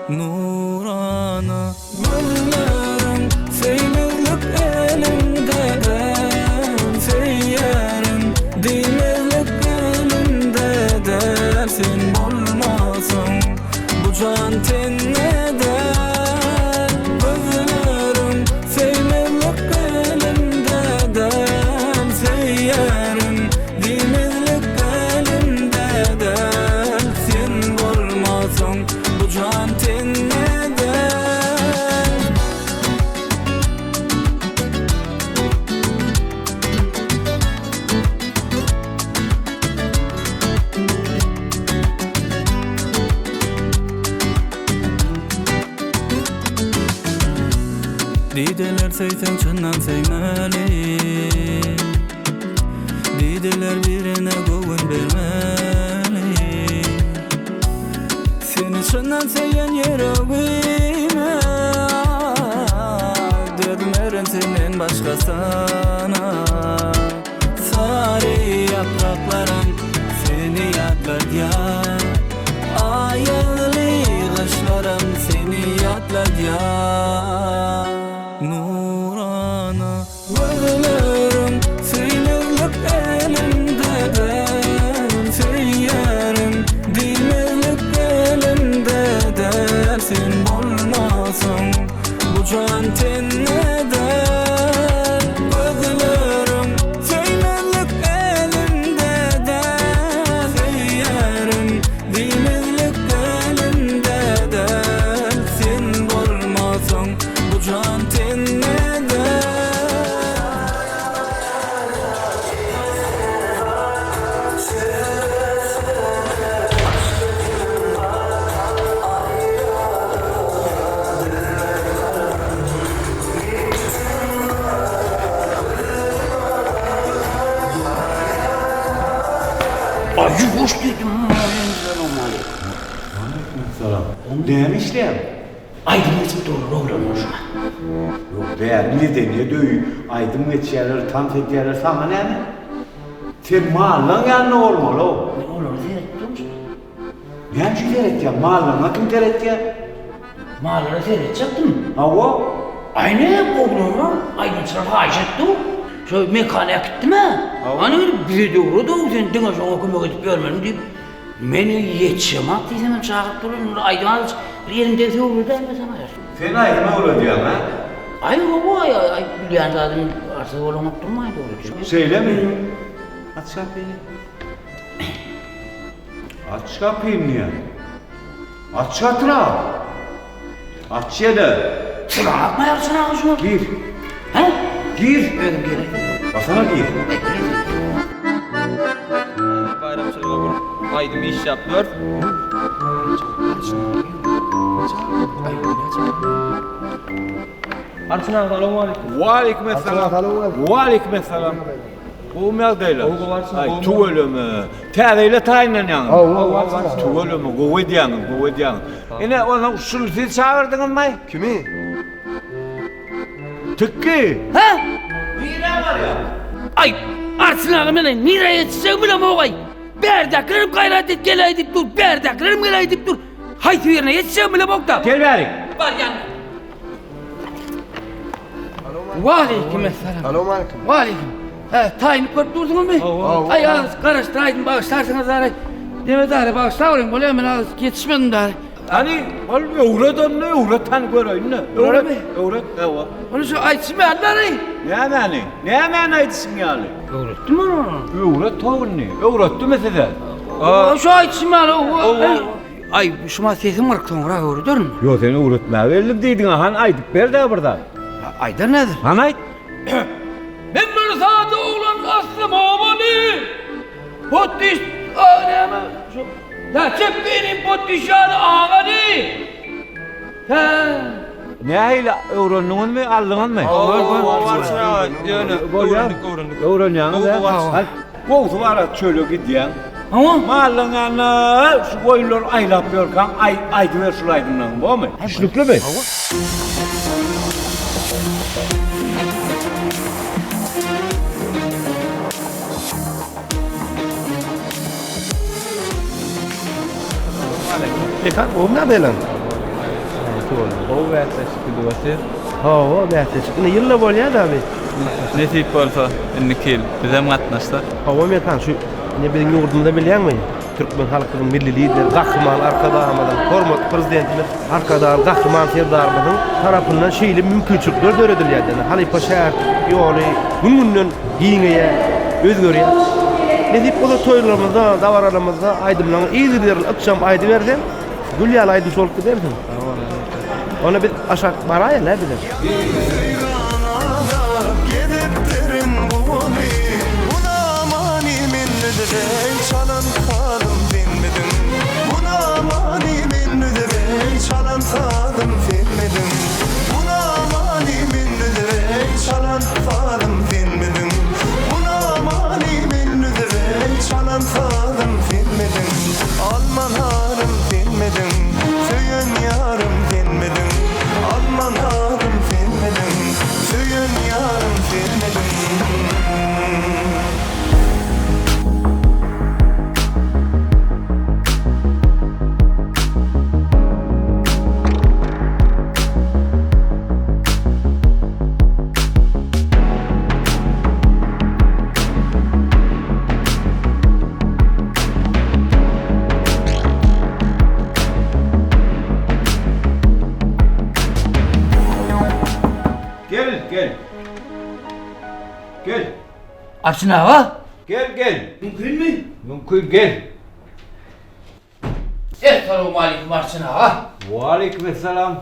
Nurana Gözleriň söýmezlik elimde däl Söýerin diýmezlik elimde däl Sen bolmasaň bu jan tende däl Gözleriň söýmezlik elimde däl Söýerin diýmezlik elimde däl Sen bolmasaň Bu jan tende däl. Diýdiler söýseň çyndan söýmeli Diýdiler birine göwün bermeli Seni çyndan söýen ýüregime Dözmerin senden başgasyna Sary ýapraklaram seni ýatladýar Aýazly gyşlaram seni ýatladýar Nurana Gözlerim söýmezlik elimde däl Söýerin diýmezlik elimde däl Sen bolmasaň bu jan tende däl Gözlerim söýmezlik elimde däl Söýerin diýmezlik elimde däl Sen bolmasaň Bu jan tende däl. Ajy hoş diýdim. Waleýkim salam. Näme işleýäň? Aýdym geçip durlar oglanlar şuňa. Ýok bäri medeniýet öýi aýdym geçýärler tans edýärler saňa näme? Sen mallaň ýanynda bolmaly-ow. Men olara seretip durmuşum. Näme üçin seretýäň? Mallaňa kim seretýär? Mallara seretjekdim. Hawa. Aýna oglanlar aýdymçylar haýyş etdi-ow. Şo mekana äkitdim-ä. Hany bize döwre-de-ow sen diňe şoňa kömek edip ýörmeliň diýip. Men ýetişemok diýsemem çagyryp durun, indi aýdym azajyk bir elim degse öwredäýmesem aýar. Sen aýdym öwredýäň-ä? Aý hawa, aý bilýän zadym arsyz bolanok durmaý öwredýän. Şeýlemi? Aç gapyny. Aç gapyny diýýän. Aç gatyrak. Aç ýene. Çyrak maýar çyragy şuňa. Gir. Hä? Gir. Özüm gireýin. Basana gir. Baýramçylyga bir aýdym işläp ýör. Arçyn aga salowmaleýkim. Waleýkim essalam. Waleýkim essalam. Gowumy ýagdaýlar? Gowy gowy Arçyn Aý gowumy? tüweleme. Täze ýyla taýynlanýaňyz. Hawa, hawa. Tüweleme gowy edýäňiz, gowy edýäňiz. Ine onsoň şuny siz çagyrdyňyzmy? Kimi? Tikgi! Hä? Nirä barýaň? Aý, Arçyn aga men nirä ýetişjegimi bilemok-aý. Bärdäkilerem gaýrat et geläý diýip dur, bärdäkilerem geläý diýip dur. Haýsy birine ýetişjegimi bilemok-da. Gel bärik. Barýan. Waleýkim essalam. Salowmaleýkim. Waleýkim. Hä, taýynyp görüp dursuňyzmy? Hawa. Aý, az garaşdyraýdym, bagyşlarsyňyz dary. Deme dary, bagyşlaweriň, bolýa, men az ýetişmedim dary. Hany, ol öwret onda, öwret hany göreýin-de. Öwret, öwret, hawa. Ony şu aýdyşym ýaly dary. Nämäni? Nämäni aýdyşyň ýaly? Öwretdim ony. Öwret how indi. Öwretdimi size? Şu aýdyşym ýaly. Aý, şuma sesim gyryk soňra öwrederin. Ýok, sen öwretmäge geldim diýdiň-ä, hany aýdyp ber-dä bir zat. Aýdaryn häzir. Hany aýt. Men bir sada oglan aslym obaly. Potdiş, a näme? Şu, ýa çep beýnim potdiş ýaly agaly. Hä. Nähili öwrendiňizmi, aldyňyzmy? Ýöne öwrendik, öwrendik. Öwrenýäňiz-ä? Gowusy bar-a çöle gidýäň. Hawa. Mallaň ýanynda şu goýunlary aýlap ýörkäň aýdyber şul aýdymlaryňy, bormy? Düşnüklimi? Hawa. Mekan gowy nädeýleň? Gowy bäsleşik gidip otyr. Hawa, bäsleşik. Indi ýylda bolýar da bi. Nesip bolsa, indiki ýyl bizem gatnaşsak. Hawa Mekan, şu ine biziň ýurdumyzda bilýäňmi? Türkmen halkynyň Milli Lideri Gahryman Arkadagymyzyň, hormatly Prezidentimiz Arkadagly Gahryman Serdarymyzyň tarapyndan şeýle mümkinçilikler döredilýär. Ýagny halypa-şägirtlik ýoly gün-günden giňeýär, özgerýär. Nesip bolsa toýlarymyzda, dabaralarymyzda aýdymlaryňy yzygiderli ykjam aýdyberseň, gül ýaly aýdymçy bolup gidersiň. Onda biz aşak baraýaly-a bizem. Gel, gel. Gel. Arçyn aga. Gel, gel. Mümkinmi? Mümkin, gel. Essalawmaleýkim Arçyn aga. Waleýkim essalam.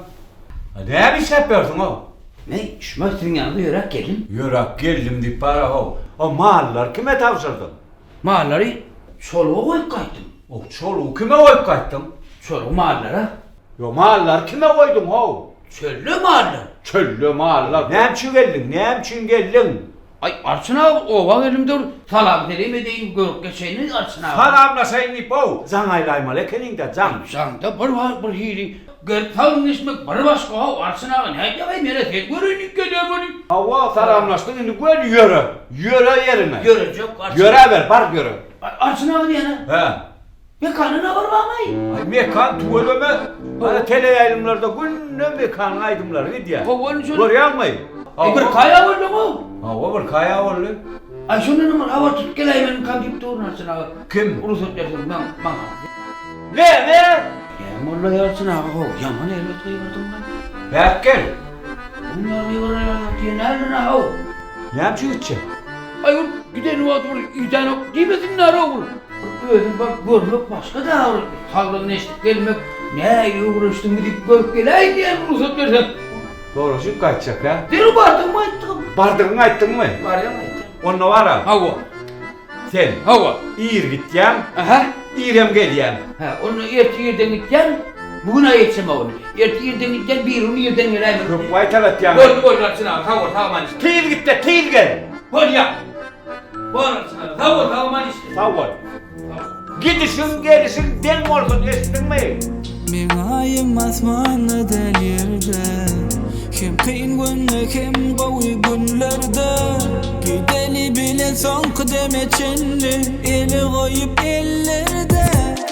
Näme işläp ýörsüň-ow? Men şumat siziň ýanyňyza ýöräp geldim. Ýöräp geldim diýip bara-how. O mallary kime tabşyrdyň? Mallary çoluga goýup gaýtdym. O çolugy kime goýup gaýtdyň? Çolugy mallara. Ýo, mallary kime goýduň-how? Çölde mallar. Çölde mallar. Näme üçin geldiň? Näme üçin geldiň? Aý, Arçyn aga, oba geldim dur, salam-selim edeýin, görüp geçeýin, Arçyn aga. Salamlaşaýyn diýip-ow, jaň aýlaýmaly ekeniň-dä, jaň. Jaňda bir wagt bir hili gelip salamlaşmak bir başga-ow, Arçyn aga, nätýäň-aý, men-ä seni göreýin diýip gelýän welin. Hawa, salamlaşdyň, indi göni ýöre. Ýöre ýeriňe. Ýörejek, Arçyn. Ýöräber, bar ýöre. Arçyn aga diýene. Hä. Mekana habar barmaý? Aý Mekan tüweleme. Ana teleýaýlymlarda günde Mekanyň aýdymlary gidýär. Hawa indi şol. Görýäňmi? Aý bir kaýa bolduň-ow. Hawa bir kaýa boldy. Aý şondanam bir habar tutup geläýmenimkam diýip durun Arçyn aga. Kim? Rugsat berseň maň maňa. Näme? Näme boldy Arçyn aga how ýaman erbet gygyrdyň-laý. Bärik gel. Bunlar gygyraýarlar diýen-ä how. Näme üçin gitjek? Aý ol giden wagty bir idänok diýmesinler-ow bir. Bir özüň baryp görmek başga-da bir saglygyny eşidip gelmek, nähili öwrenişdiňmi diýip görüp geläýin diýen rugsat berseň. Soraşyp gaýtjak hä? Derrew bardygymy aýtdygym. Bardygyňy aýtdyňmy? Barýan aýtdym. Onda bar-a. Hawa. Sen. Hawa. Ir gitýäň. Aha. Irem gelýäň. Hä, onda erte irden gitýän, bu gün-ä ýetişemok indi. Erte irden gitýän, birigün irden geläýmeli. Köp gaýtalatýaň. Boldy, boldy, Arçyn aga, sag bol, sag aman işle. Tiz git-de, tiz gel. Bolýa. Bor Arçyn aga, sag bol, sag aman işle. Sag bol. Gidişiň, gelişiň deň bolsun, eşitdiňmi? Meň aýym asmanda däl ýerde Hem kyn günde hem gowy günlerde Gideli bile soňky deme çenli Eli goýup ellerde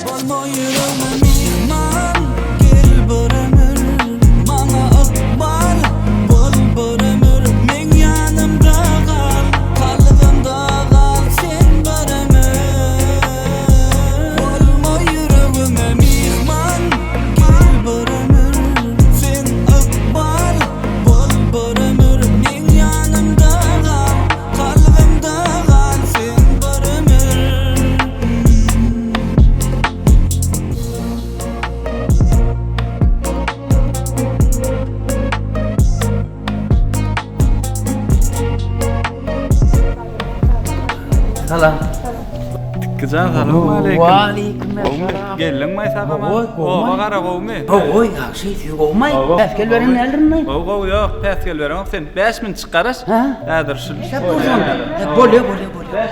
Bolma ýüregime myhman Gel bir ömür Maňa ykbal Bol bir ömür Meň ýanymda gal Kalbymda gal sen bir ömür Bolma ýüregime myhman Gel bir ömür Sen ykbal Bol bir ömür Meň ýanymda gal Kalbymda gal sen bir ömür. Salam. Tikkijan salowmaleýkim. Waleýkim essalam. Geldiňmi sag-aman? Oba gara gowumy? Gowy, ýagşy, siz gowumy? Päsgel beren däldirinmi? Gowy, gowy, ýok, päsgel bereňok. Sen 5 minut çyk garaş. Häzir şu. Bolýa, bolýa, bolýa.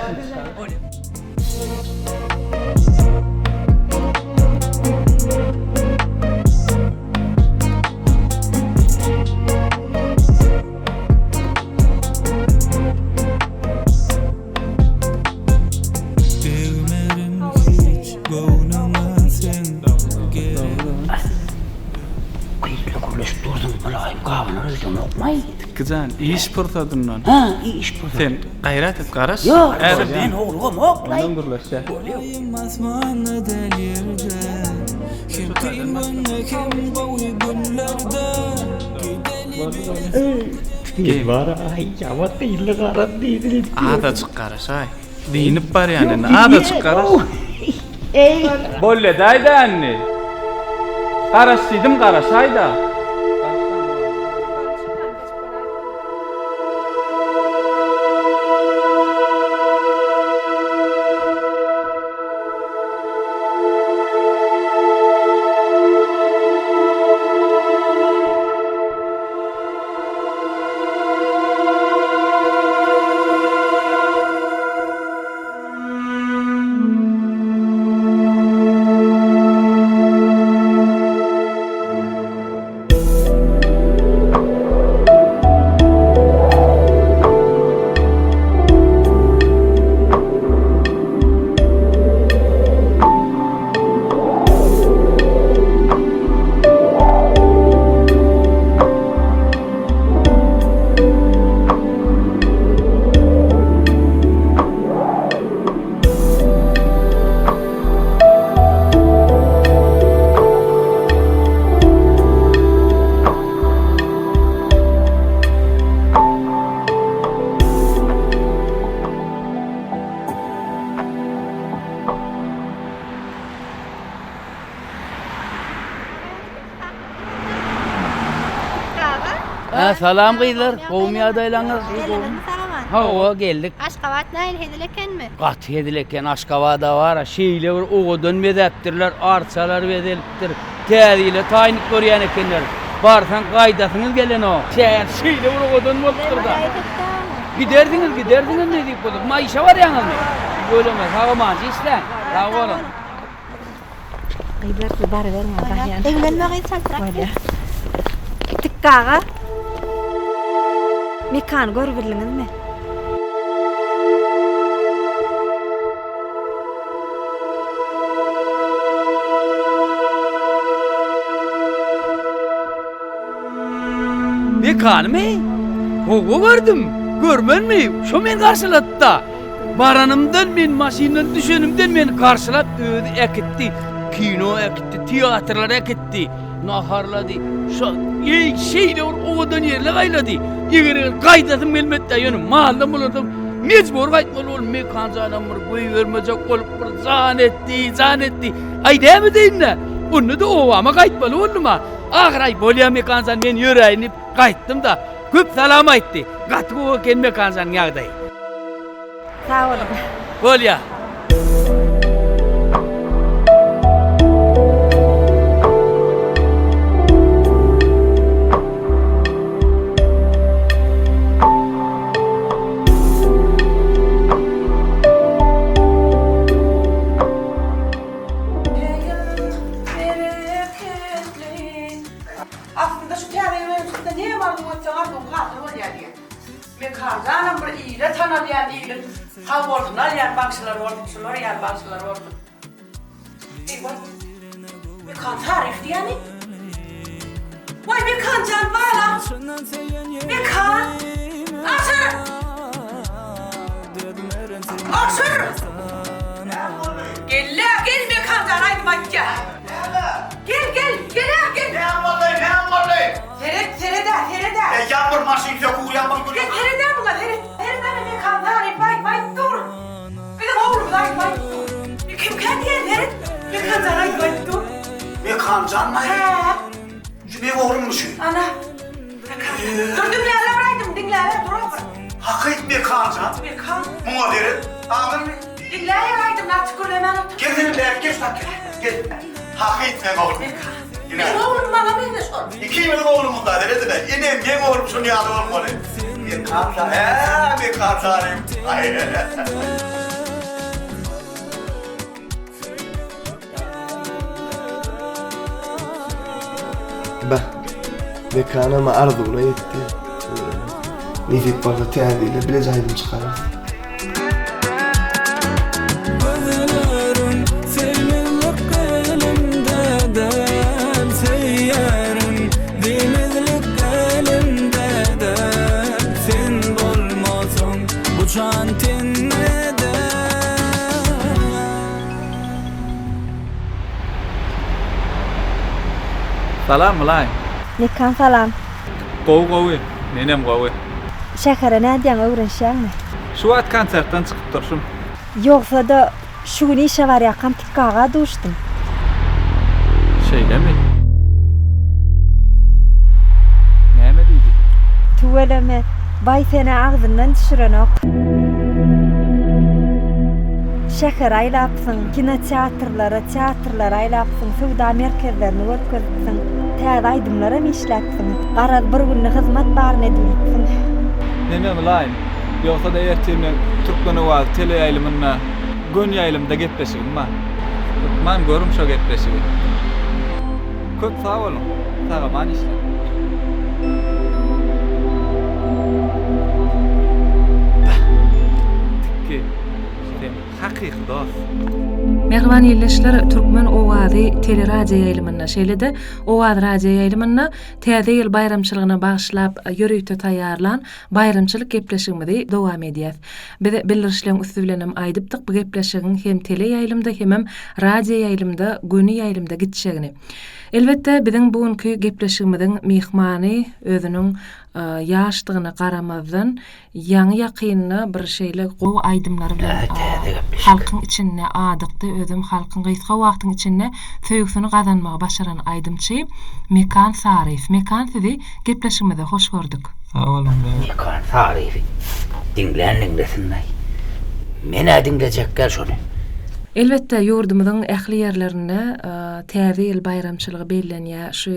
gabanar öýdemokmaý? Tikgi jan, iş pursadyndan. Ha, iş pursadyndan. Sen gaýrat et, garaş. Ýok, Häzir men howlugamok-laý. Ondan gürleşýäs. Bolýa. Asmanda däl ýerde Hem kyn günde hem gowy günlerde Gideli Bar aý, ýaman gyzly garam diýdi. Azajyk garaşaý. Dynyp barýan indi. Azajyk garaş. Bolýadaýda indi. Garaş diýdim, garaşaýda. Hä, salam gyzlar, gowumy ýagdaýlaryňyz? Geldiňizmi sag-aman? Hawa, geldik. Aşgabat nähili hezil ekenmi? Gaty hezil eken, Aşgabada bar-a, şeýle bir owadan bezäpdirler, arçalar bezelipdir, täze ýyla taýynlyk görýän ekenler. Barsaň gaýdasyňyz gelenok. Şäher şeýle bir owadan bolupdyr-da. Gidersiňiz, gidersiňiz nesip bolsa. Maýyşa barýaňyzmy? Tüweleme, sag-amança işläň. Sag boluň. Gyzlar siz baryberiň men barýan. Eglenme gyz çaltrak git. Tikgi aga. Mekany görübildiňizmi? Mekanymy? Hawa gördüm. Görmenmi? Şo meni garşylady-da. Baranymdan men maşyndan düşenimden meni garşylap özi äkitdi. Kino äkitdi, teatrlara äkitdi, naharlady. Şo eý şeýle bir owadan ýerler aýlady. Eger eger gaýdasym gelmedi-dä, ýöne maldan bolansoň mejbur gaýtmaly boldum. Mekan janam bir goýbermejek bolup bir jan etdi, jan etdi. Aý näme edeýin-dä? Onda-da obama gaýtmaly boldum-a. Ahyr aý bolýa Mekan jan men ýöräýin diýip gaýtdym-da. Köp salam aýtdy. Gaty gowy eken Mekan janyň ýagdaýy. Sag boluň. Bolýa. Aslynda şu täze ýyl öňçesinde näme arzuw etseň arzuwyň hasyl bolýar diýýär. Mekanjanam bir ile tanalýan iliň sag bolsun alýan bagşylar bolsun şular ýaly bagşylar bolsun. Eý-waý. Mekan Saryýew diýýämi? Waý Mekanjan balam. Mekan. Aşyr. Aşyr. Gel-le gel Mekanjan aýdym aýtýar. Gel gel gel-ä gel. Näme boldy näme boldy? Seret sered-ä sered-ä. E ýaňbur maşyn söküw ýaňbur gülüp. Gel sered-ä muňa seret. Sered-ä Mekan Saryýew aýdym aýdyp dur. Biziň oglumyz aýdym aýdyp dur. Kimkä diýen seret. Mekanjan aýdym aýdyp dur. Mekanjanmy? Hä. Şu meň oglummy şu? Ana. Mekan. Dur diňläber bir aýdym diňläber dur bir. Hakyt Mekanjan. Mekan. Muňa seret. Aňyrmy? Diňläber aýdymyny açyk gürlemän otur. Gel sen bäri geç bak gel. Gel. Hakyt meň oglum. Mekan. Meň oglum maňa meňzeş ol. Ikimiziň oglumyz da seredine. Enem meň oglum şuny ýaly bolmaly. Mekan sa hä Mekan sanym. Aý. Bah, Mekanam arzuwyna ýetdi. Nesip bolsa täze ýylda bileje aýdym çykararys. Gözlerim söýmezlik elimde däl Söýýärin diýmezlik elimde. Salam Mylaýym. Mekan salam. Gowy gowy. Menem gowy. Şähere nädýäň öwrenişýäňmi? Şu wagt konsertden çykyp durşum. Ýogsa-da şu gün işe barýarkam Tikgi aga duşdum. Şeýlemi? Näme diýdi? Tüweleme, baý sen-ä agzyndan düşürenok. Şähere aýlapsyň, kinoteatrlara, teatrlara aýlapsyň, söwda merkezlerini görkezipsiň, täze aýdymlaram işläpsiň. Garaz, bir günde hyzmat baryny edibilipsiň. Neme Mylaýym, ýogsa-da ertir meň Türkmen owazy teleýaýlymynda göni ýaýlymda gepleşigim bar. Hökman görüň şo gepleşigi. Köp sag boluň. Sag-aman işläň. Tikgi, sen hakyky dost. Mähriban ildeşler, Türkmen owazy teleradioýaýlymynda, şeýle-de Owaz radioýaýlymynda Täze ýyl baýramçylygyna bagyşlap ýörite taýýarlan baýramçylyk gepleşigimizi dowam edýäs. Biz bildirişleň üsti bilenem aýdypdyk bu gepleşigiň hem teleýaýlymda hemem radioýaýlymda göni ýaýlymda gitjegini. Elbetde biziň bu günki gepleşigimiziň myhmany özüniň ýaşdygyna garamazdan Ýaňy ýakynda bir şeýle gowy aýdymlary bilen halkyň içinde adykdy özem halkyň gysga wagtyň içinde söýgüsini gazanmagy başaran aýdymçy Mekan Saryýew. Mekan sizi gepleşigimizde hoş gördük. Sag boluň bäbek. Mekan Saryýewi diňlän diňlesinlaý. Men-ä diňlejek däl şony. Elbetde ýurdumyzyň ähli ýerlerinde Täze ýyl baýramçylygy bellenýär. Şu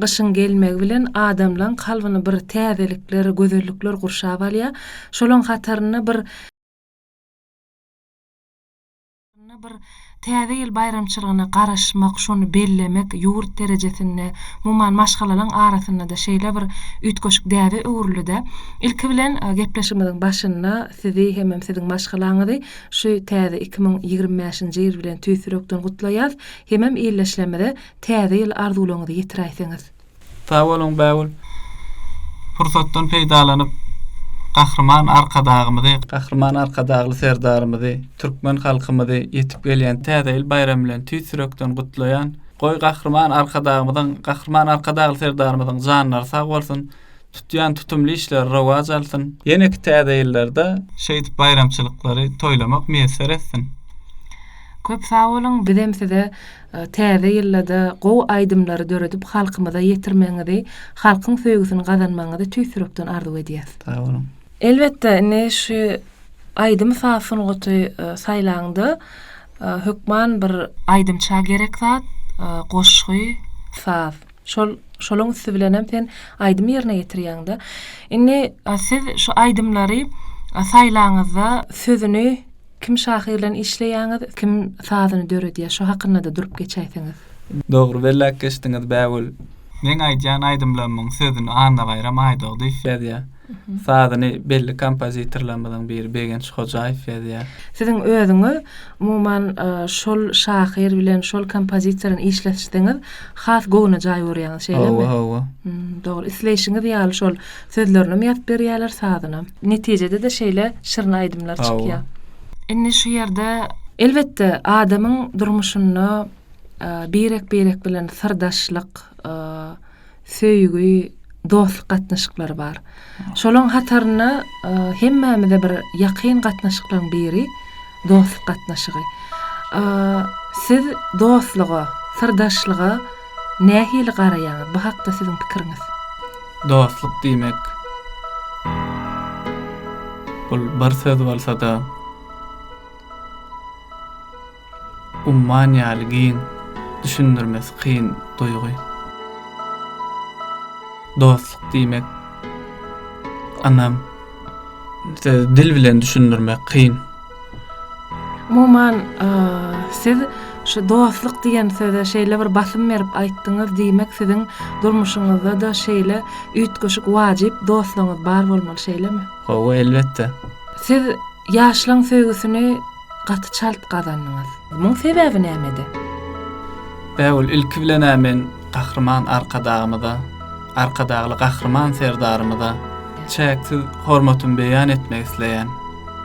Gyşyň gelmegi bilen adamlaň kalbyny bir täzelikler, gözellikler gurşap alýar. Şolaň hatarynda bir Bir Täze ýyl baýramçylygyna garaşmak, şony bellemek ýurt derejesinde, umuman maşgalalaň arasynda-da şeýle bir üýtgeşik däbe öwrüldi-dä. Ilki bilen gepleşigimiziň başynda sizi hemem siziň maşgalaňyzy şu täze 2025-nji ýyl bilen tüýs ýürekden gutlaýas hemem ildeşlerimize Täze ýyl arzuwlaryňyzy ýetiräýseňiz. Sag boluň Bägül. Pursatdan peýdalanyp Gahryman Arkadagymyzy, Gahryman Arkadagly Serdarymyzy, türkmen halkymyzy ýetip gelýän Täze ýyl baýramy bilen tüýs ýürekden gutlaýan. Goý Gahryman Arkadagymyzyň, Gahryman Arkadagly Serdarymyzyň janlary sag bolsun, tutýan tutumly işleri rowaç alsyn. Ýeneki Täze ýyllarda şeýdip baýramçylyklary toýlamak miýesser etsin. Köp sag boluň bizem size Täze ýyldada gowy aýdymlary döredip halkymyza ýetirmegiňizi, halkyň söýgüsini gazanmagyňyzy tüýs ýürekden arzuw edýäs. Sag boluň. Elbetde indi şu aýdym saz sungaty saýlaňda hökman bir aýdymça gerek zat goşgy, saz. Şol şolaň üsti bilenem sen aýdym ýerine ýetirýäňdä. Indi siz şu aýdymlary saýlaňyzda sözüni Kim şahyr bilen işleýäňiz, kim sazyny döredýär, şo hakynda-da durup geçäýseňiz. Dogry belläp geçdiňiz Bägül. Meň aýdýan aýdymlarymyň sözüni Annabaýram Aýdogdyýew ýazýar. Sazyny belli kompozitorlarymyzyň biri Begenç Hojaýew ýazýar. Siziň özüňiz umuman şol şahyr bilen, şol kompozitor bilen işleşseňiz has göwnejaý görýäňiz, şeýlemi? Hawa, hawa. Dogry. Isleýşiňiz ýaly şol Sözlerinem ýazyp berýärler, sazynam. Netijede-de şeýle şirin aýdymlar çykýar. Indi şu ýerde elbetde adamyň durmuşynda birek-birek bilen syrdaşlyk, söýgi, dostluk gatnaşyklary bar. Şolaň hatarynda hemmämize bir ýakyn gatnaşyklaryň biri dostluk gatnaşygy. Siz dostluga, syrdaşlyga nähili garaýaňyz? Bu hakda siziň pikiriňiz? Dostluk diýmek bul bir söz bolsa-da, umman ýaly giň, düşündirmesi kyn duýgy. Dostluk diýmek ynam. Sözi dil bilen düşündirmek kyn. Umuman, siz şu dostluk diýen söze şeýle bir basym berip aýtdyňyz, diýmek siziň durmuşyňyzda-da şeýle üýtgeşik wajyp dostlaryňyz bar bolmaly, şeýlemi? Hawa, elbetde. Siz ýaşlaň söýgüsini gaty çalt gazandyňyz. Muň sebäbi nämede? Bägül, ilki bilen-ä men Gahryman Arkadagymyza, Arkadagly Gahryman Serdarymyza çäksiz hormatymy beýan etmek isleýän.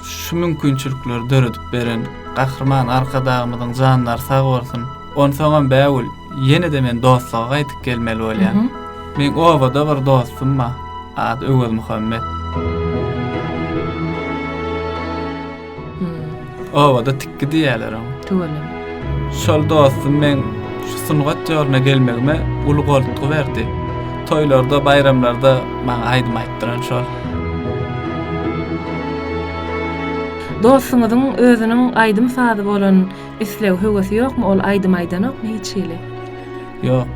Şu mümkinçilikleri döredip beren Gahryman Arkadagymyzyň janlary sag bolsun! Onsoňam Bägül, ýene-de men dostluga gaýdyp gelmeli bolýan. Meň obada bir dostum bar. Ady Öwezmuhammet. Obada Tikgi diýýärler oňa. Tüweleme. Şol dostum meň şu sungat ýoluna gelmegime uly goltgy berdi. Toýlarda, baýramlarda maňa aýdym aýtdyran şol. Dostuňyzyň özüniň aýdym-sazy bolan islegi, höwesi ýokmy? Ol aýdym aýdanokmy hiç hili? Ýok.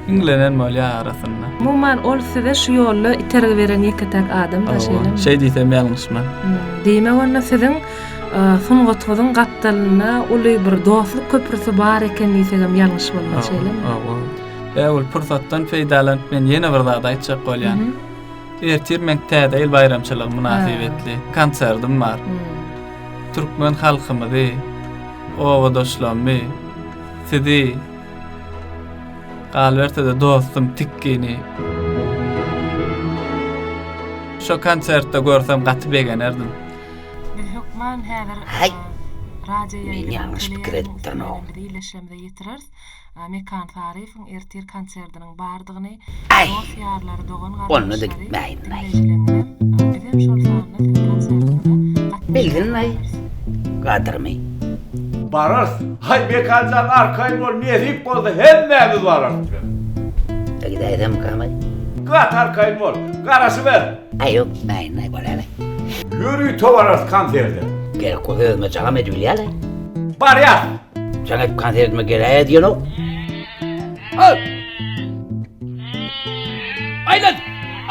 Hiňlenen bolýar arasynda. Umuman, ol size şu ýolda itergi beren ýeke-täk adam-da, şeýlemi? Şeý diýsem ýalňyşman. Diýmek onda siziň sungatyňyzyň gapdalynda uly bir dostluk köprüsi bar eken diýsegem ýalňyş bolmaz, şeýlemi? Hawa. Bägül, pursatdan peýdalanyp men ýene bir zat aýtjak bolýan. Ertir meň Täze ýyl baýramçylygy mynasybetli konsertim bar. Türkmen halkymyzy, obadaşlarymy, sizi, galyberse-de dostum Tikgini şo konsertde görsem gaty begenerdim. Biz hökman häzir Haý, radio men ýaýlymyň ýalňyş pikir teleýaýlymyň edipdirin-ow. üsti bilen bizi illeşlerimize ýetireris. Mekan Saryýewiň ertir konsertiniň bardygyny Aý, dost-ýarlary, onda-da dogan-garyndaşlary, gitmäýin-aý. diňleýjileňizem, bizem şol sanda siziň konsertiňize gatnaşmaga Bilginlaý çagyrarys. gadyrymy. Bararys. Haý, Mekan jan, arkaýyn bol, nesip bolsa hemmämiz bararys. Gidäýsemkäm-aý? Gaty arkaýyn bol, garaşyber. Aý, ýok, gitmäýin-aý, bolýar-aý. Ýörite bararys konserte. Gerek bolsa özüme jaňam edibilýär-aý. Barýas. Jaň edip konsertime geläýä diýenok. Aý! Aýlan!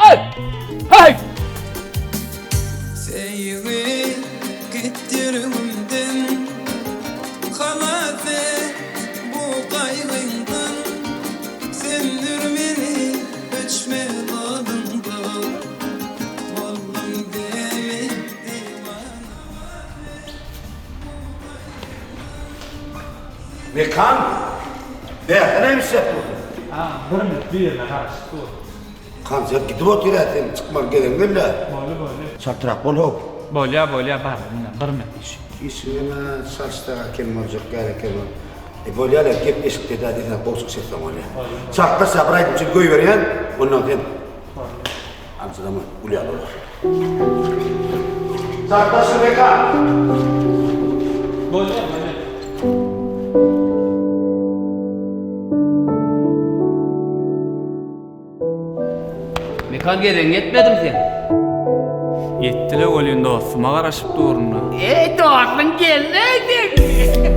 Aý! Haý! Söýgi git ýüregimden Halas et bu gaýgyňdan Söndür meni öçmez oduňdan Boldum deli diwana Mekan! Bärde näme işläp dursuň? Agam bir minut birine garaşyp dur. Konsert gidip otyr-ä sen çykmaly gezegiň geldi-ä. Boldy boldy. Çaltrak bol how. Bolýa bolýa bardym ine bir minut. Işigem-ä çalyşsaga kem boljak ýaly eken ol. E bolýa-la gep eşikde-dä diýseň gowy çykyş etseň bolýa. Çaltlaşsa bir aýdym üçin goýberýän, ondan sen Aljyrama, gülýär olar. Çaltlaşyň Mekan! Bolýa bolýa. Mekan gezegiň ýetmedimi seň? Ýetdi-le welin dostuma garaşyp durun-da. Eý dostuň geldi-eý seň.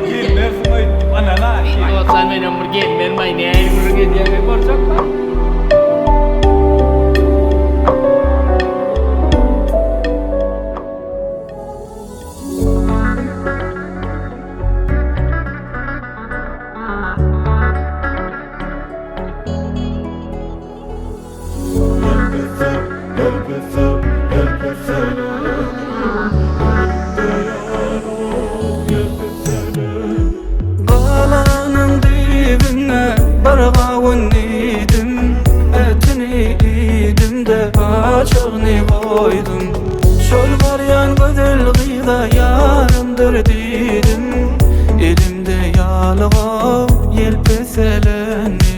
Gelmersiň öýtdüm anana. Dostlar menem bir gelmermaý nähili gürrüň edýäňmi görjekmi? Galanyň düýbünde bir gawun iýdim, Etini iýdim-de paçagyny goýdum. Şol barýan gözel gyza ýarymdyr diýdim, Elimde ýalyga ýelpeseleni,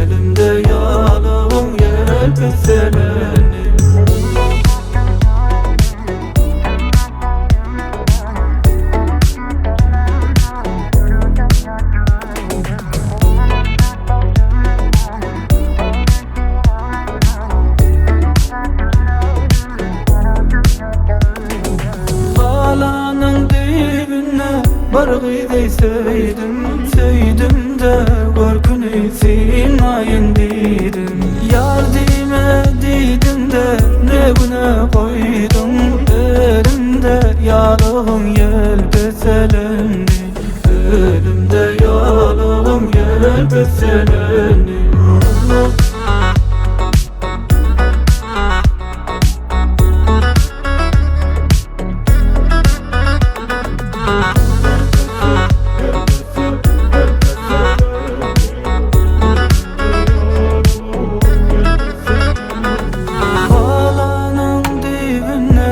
Elimde ýalygyň ýelpeseleni. Galanyň düýbünde bir gyzy söýdüm, Söýdüm-de görküni synlaýyn diýdim. Ýar diýme diýdim-de ne güne goýduň, Elimde ýalygyň ýelpeselendi, Elimde ýalygym ýelpeselendi. Galanyň düýbünde.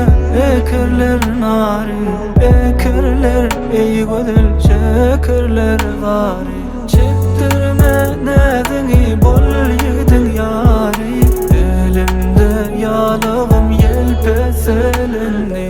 Ekerler nary, ekerler Eý gözel çekerler zary. Çekdirme näziňi bol ýigidiň ýary. Elimde ýalygym ýelpeselendi.